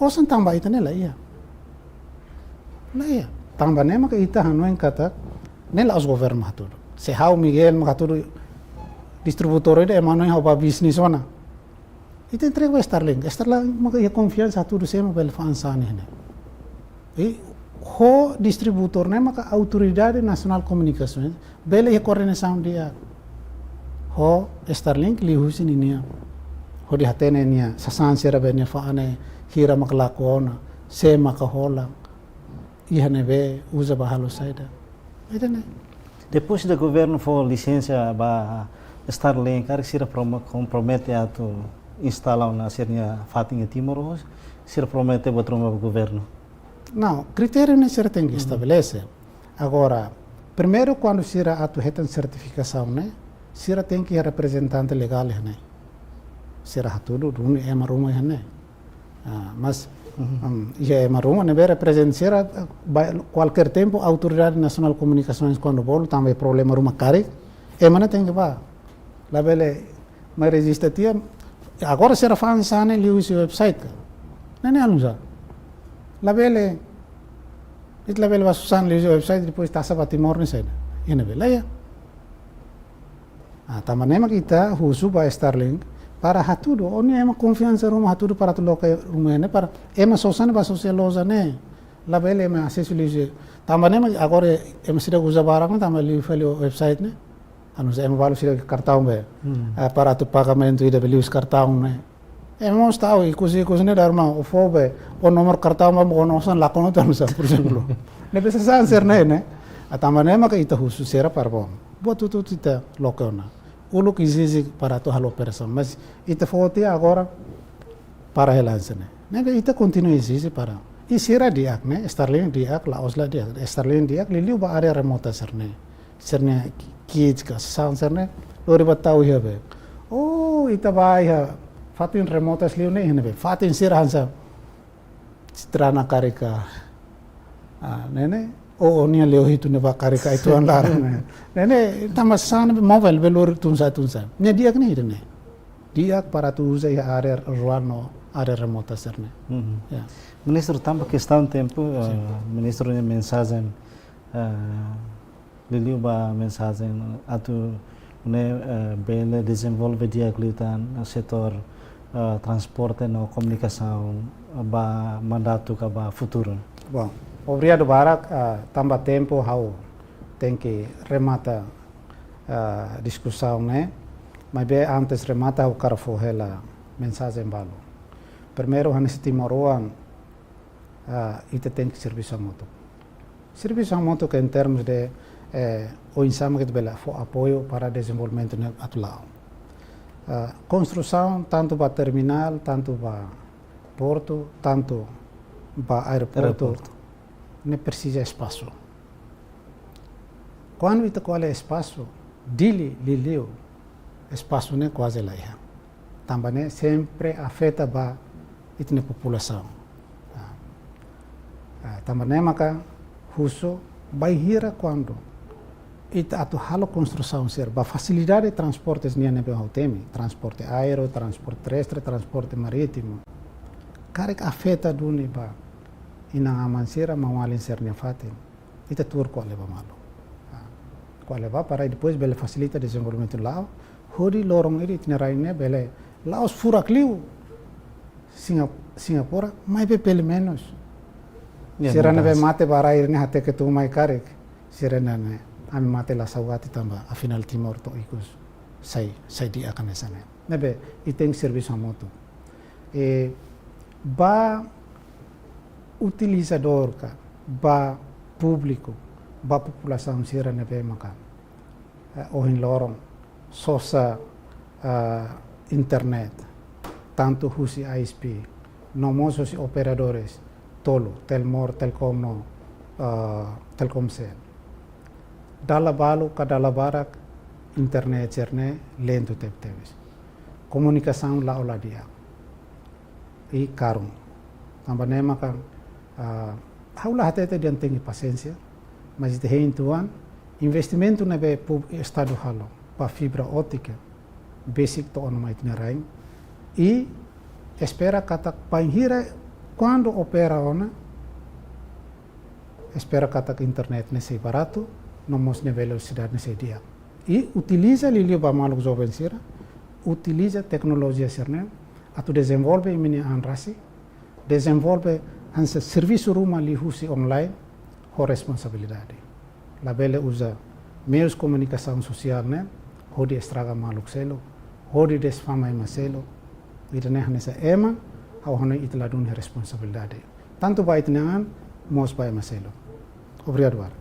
Osan tanba ita ne'e la iha. La iha. Tanba ne'e maka ita hanoin katak ne'e la'ós governu mak hatudu. Se ha'u Miguel mak hatudu distribuidora ida ema hanoin ha'u ba bisnis ona. Ita entrega ba Starlink. Starlink maka iha konfiansa hatudu sé mak bele fa'an sasán ne'e. I Ho distribuidór ne'e maka Autoridade Nasionál Komunikasaun bele iha koordenasaun di'ak ho Starlink liuhusi ninia, hodi hatene nia sasán sira be nia fa'an ne'e, hira maka lakon ona, sé maka hola, iha ne'ebé, uza ba halo saida. Ida-ne'e. Depois de governu fó lisensa ba Starlink, karik sira promo-, kompromete atu instala ona sira-nia fatin iha Timor, ou sira promete buat ruma ba governu? Não, kritériu ne'e sira tenke estabelese. Agora, primeiru, kuandu sira atu hetan sertifikasaun ne'e, sira tenke iha reprezentante legál ne'e. Sira hatudu duni ema ruma iha ne'e. Ah, mas, hum, iha ema ruma ne'ebé reprezenta sira, eh, ba, kualkér tempu Autoridade Nasionál Komunikasaun kuandu bolu tanba problema ruma karik, ema ne'e tenke bá. Labele mai rejista tiha, agora sira fa'an sasán ne'e liuhusi website ka. Ne'e ne'e anu sa. Labele, ita labele bá sasán liuhusi website, depois tasa ba Timor ne'e saida. Iha ne'ebé la iha. Ah, tanba ne'e mak ita husu ba Starlink para hatudu, ó-nia ema konfiansa ruma hatudu para atu loke ruma ne'e para ema sosa ne'e bá sosa iha loja ne'e. Labele ema asesu liuhusi. Tanba ne'e mak agora ema sira uza barak ne'e tanba liu fali website ne'e. Anu sa ema balu sira kartaun be. Hmm. Ah, para atu pagamentu ida be liuhusi kartaun ne'e. Ema mós tau, ikus-ikus ne'e dala ruma ó fó be, ó nomor kartaun ba, ó osan lakon ona tan sa, por ezemplu. Ne'ebé sasán sira-ne'e, ne'e. Ah, tanba ne'e maka ita husu sira para bom. Buat hotu-hotu ita loke ona. Uluk ezije para atu halo operasaun. Mas ita foti agora para hela hanesan ne'e. Ne'ebé ita kontinua ezije para. I sira di'ak ne'e, Starlink di'ak, la'ós la di'ak. Starlink di'ak, liuliu ba área remota sira-ne'e. Sira-nia kits ka sasán sira-ne'e lori bá tau iha be. Oh, ita bá iha fatin remotas liu ne'e iha ne'ebé. Fatin sira hanesan Citrana karik ka. Ah, ne'e ne'e. Oh, oh, nia leo hitu ne'ebá karik ka uitoan laran ne'e. Ne'e ne'e, tanba sasán ne'e móvel be lori tun sa'e tun sa'e. Ne'e di'ak ne'e ida-ne'e. Di'ak para atu uza iha área rurál no área remota sira-ne'e. Mhm. Ya. Ministru, tanba kestaun tempu, eh, sin, ministru nia mensajen, eh, liuliu ba mensajen atu nune'e, eh, bele dezenvolve di'ak liután setór, eh, transporte no komunikasaun, eh, ba mandatu ka ba futuru. Bom, obrigadu barak, ah, tanba tempu ha'u tenke remata, ah, diskusaun ne'e. Maibé antes remata ha'u hakarak fó hela mensajen balu. Primeiru, hanesan timoroan, ah, ita tenke servisu hamutuk. Servisu hamutuk em termos de, eh, oinsá mak ita bele fó apoiu para dezenvolvimentu ne'e atu la'o. Ah, konstrusaun tantu ba terminál, tantu ba portu, tantu ba aeroportu, aeroportu, ne'e presiza espasu. Kuandu ita ko'alia espasu, Dili liuliu espasu ne'e kuaze la iha. Tanba ne'e sempre afeta ba ita-nia populasaun. Ah, ah, tanba ne'e maka husu bainhira kuandu ita atu halo konstrusaun sira ba fasilidade transportes nian ne'ebé ha'u temi, transporte aéreu, transporte terrestre, transporte marítimu. Karik afeta duni ba inan-aman sira, maun-alin sira-nia fatin. Ita tuur ko'alia ba malu. Ah, ko'alia ba para depois bele fasilita dezenvolvimentu la'o, hodi loron ida ita-nia rain ne'e bele la'ós furak liu Singa-, Singapura, maibé pelumenus. Ya, sira ne'ebé mate ba rai ne'e hateke tun mai karik. Sira ne'e, ami mate la saugati tanba, afinál Timor to'o ikus sai, sai di'ak hanesan ne'e. Ne'ebé, ita tenke servisu hamutuk. Eh, ba utilizadór ka, ba públiku, ba populasaun sira ne'ebé maka, eh, ohin loron sosa, eh, internet, tantu husi I S P, no mós husi operadores tolu, Telmor, Telkom no, eh, Telkomsel. Dala balu ka dala barak internet sira-ne'e lentu tebetebes. Komunikasaun la'o la di'ak. I karun. Tanba ne'e maka, ah, ha'u la hatete dehan tenke pasiénsia, mas ita hein uitoan, investimentu ne'ebé pub-, Estadu halo ba fibra ótika, besik to'o ona mai ita-nia rain, i espera katak bainhira kuandu opera ona, espera katak internet ne'e sei baratu, no mós nia velosidade ne'e sei di'ak. I utiliza liuliu ba maluk joven sira, utiliza teknolojia sira-ne'e, atu dezenvolve imi-nia an rasik, dezenvolve hanesan servisu ruma liuhusi online, ho responsabilidade. Labele uza meius komunikasaun sosiál ne'e hodi estraga maluk seluk, hodi desfama ema seluk. Ida-ne'e hanesan ema, ha'u hanoin ita la dun iha responsabilidade, tantu ba ita-nia an, mós ba ema seluk. Obrigadu barak.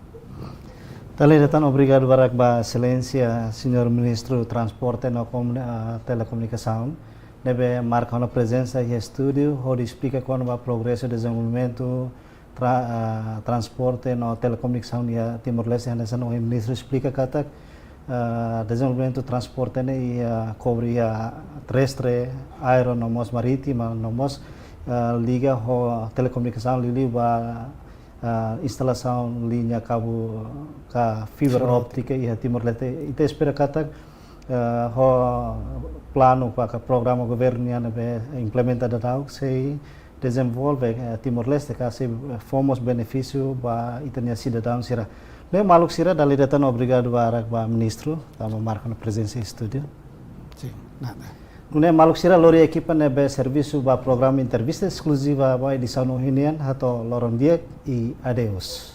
Dala ida tan obrigadu barak ba Exelénsia Señór Ministru Transporte no Komuni-, ah, Telekomunikasaun ne'ebé marka ona prezensa iha estúdiu hodi esplika kona-ba progresu dezenvolvimentu tra-, ah, transporte no telekomunikasaun iha Timor-Leste. Hanesan ohin Ministru esplika katak, ah, dezenvolvimentu transporte ne'e iha kobre iha terrestre, aéreo no mós marítima, no mós, ah, liga ho telekomunikasaun liuliu ba, ah, instalasaun liña kabu ka fibra, fibra óptika, óptika iha Timor-Leste. Ita espera katak, ah, ho planu ka, ka programa governu nian ne'ebé implementa daudaun sei dezenvolve, eh, Timor-Leste ka sei, eh, fó mós benefísiu ba ita-nia sidadaun sira. Ne'e maluk sira, dala ida tan obrigadu barak ba Ministru tanba marka ona prezensa iha estúdiu. Sin, nada. Nune'e maluk sira, lori ekipa ne'ebé servisu ba programa entrevista eskluziva ba edisaun ohin nian, hato'o loron di'ak i adeus.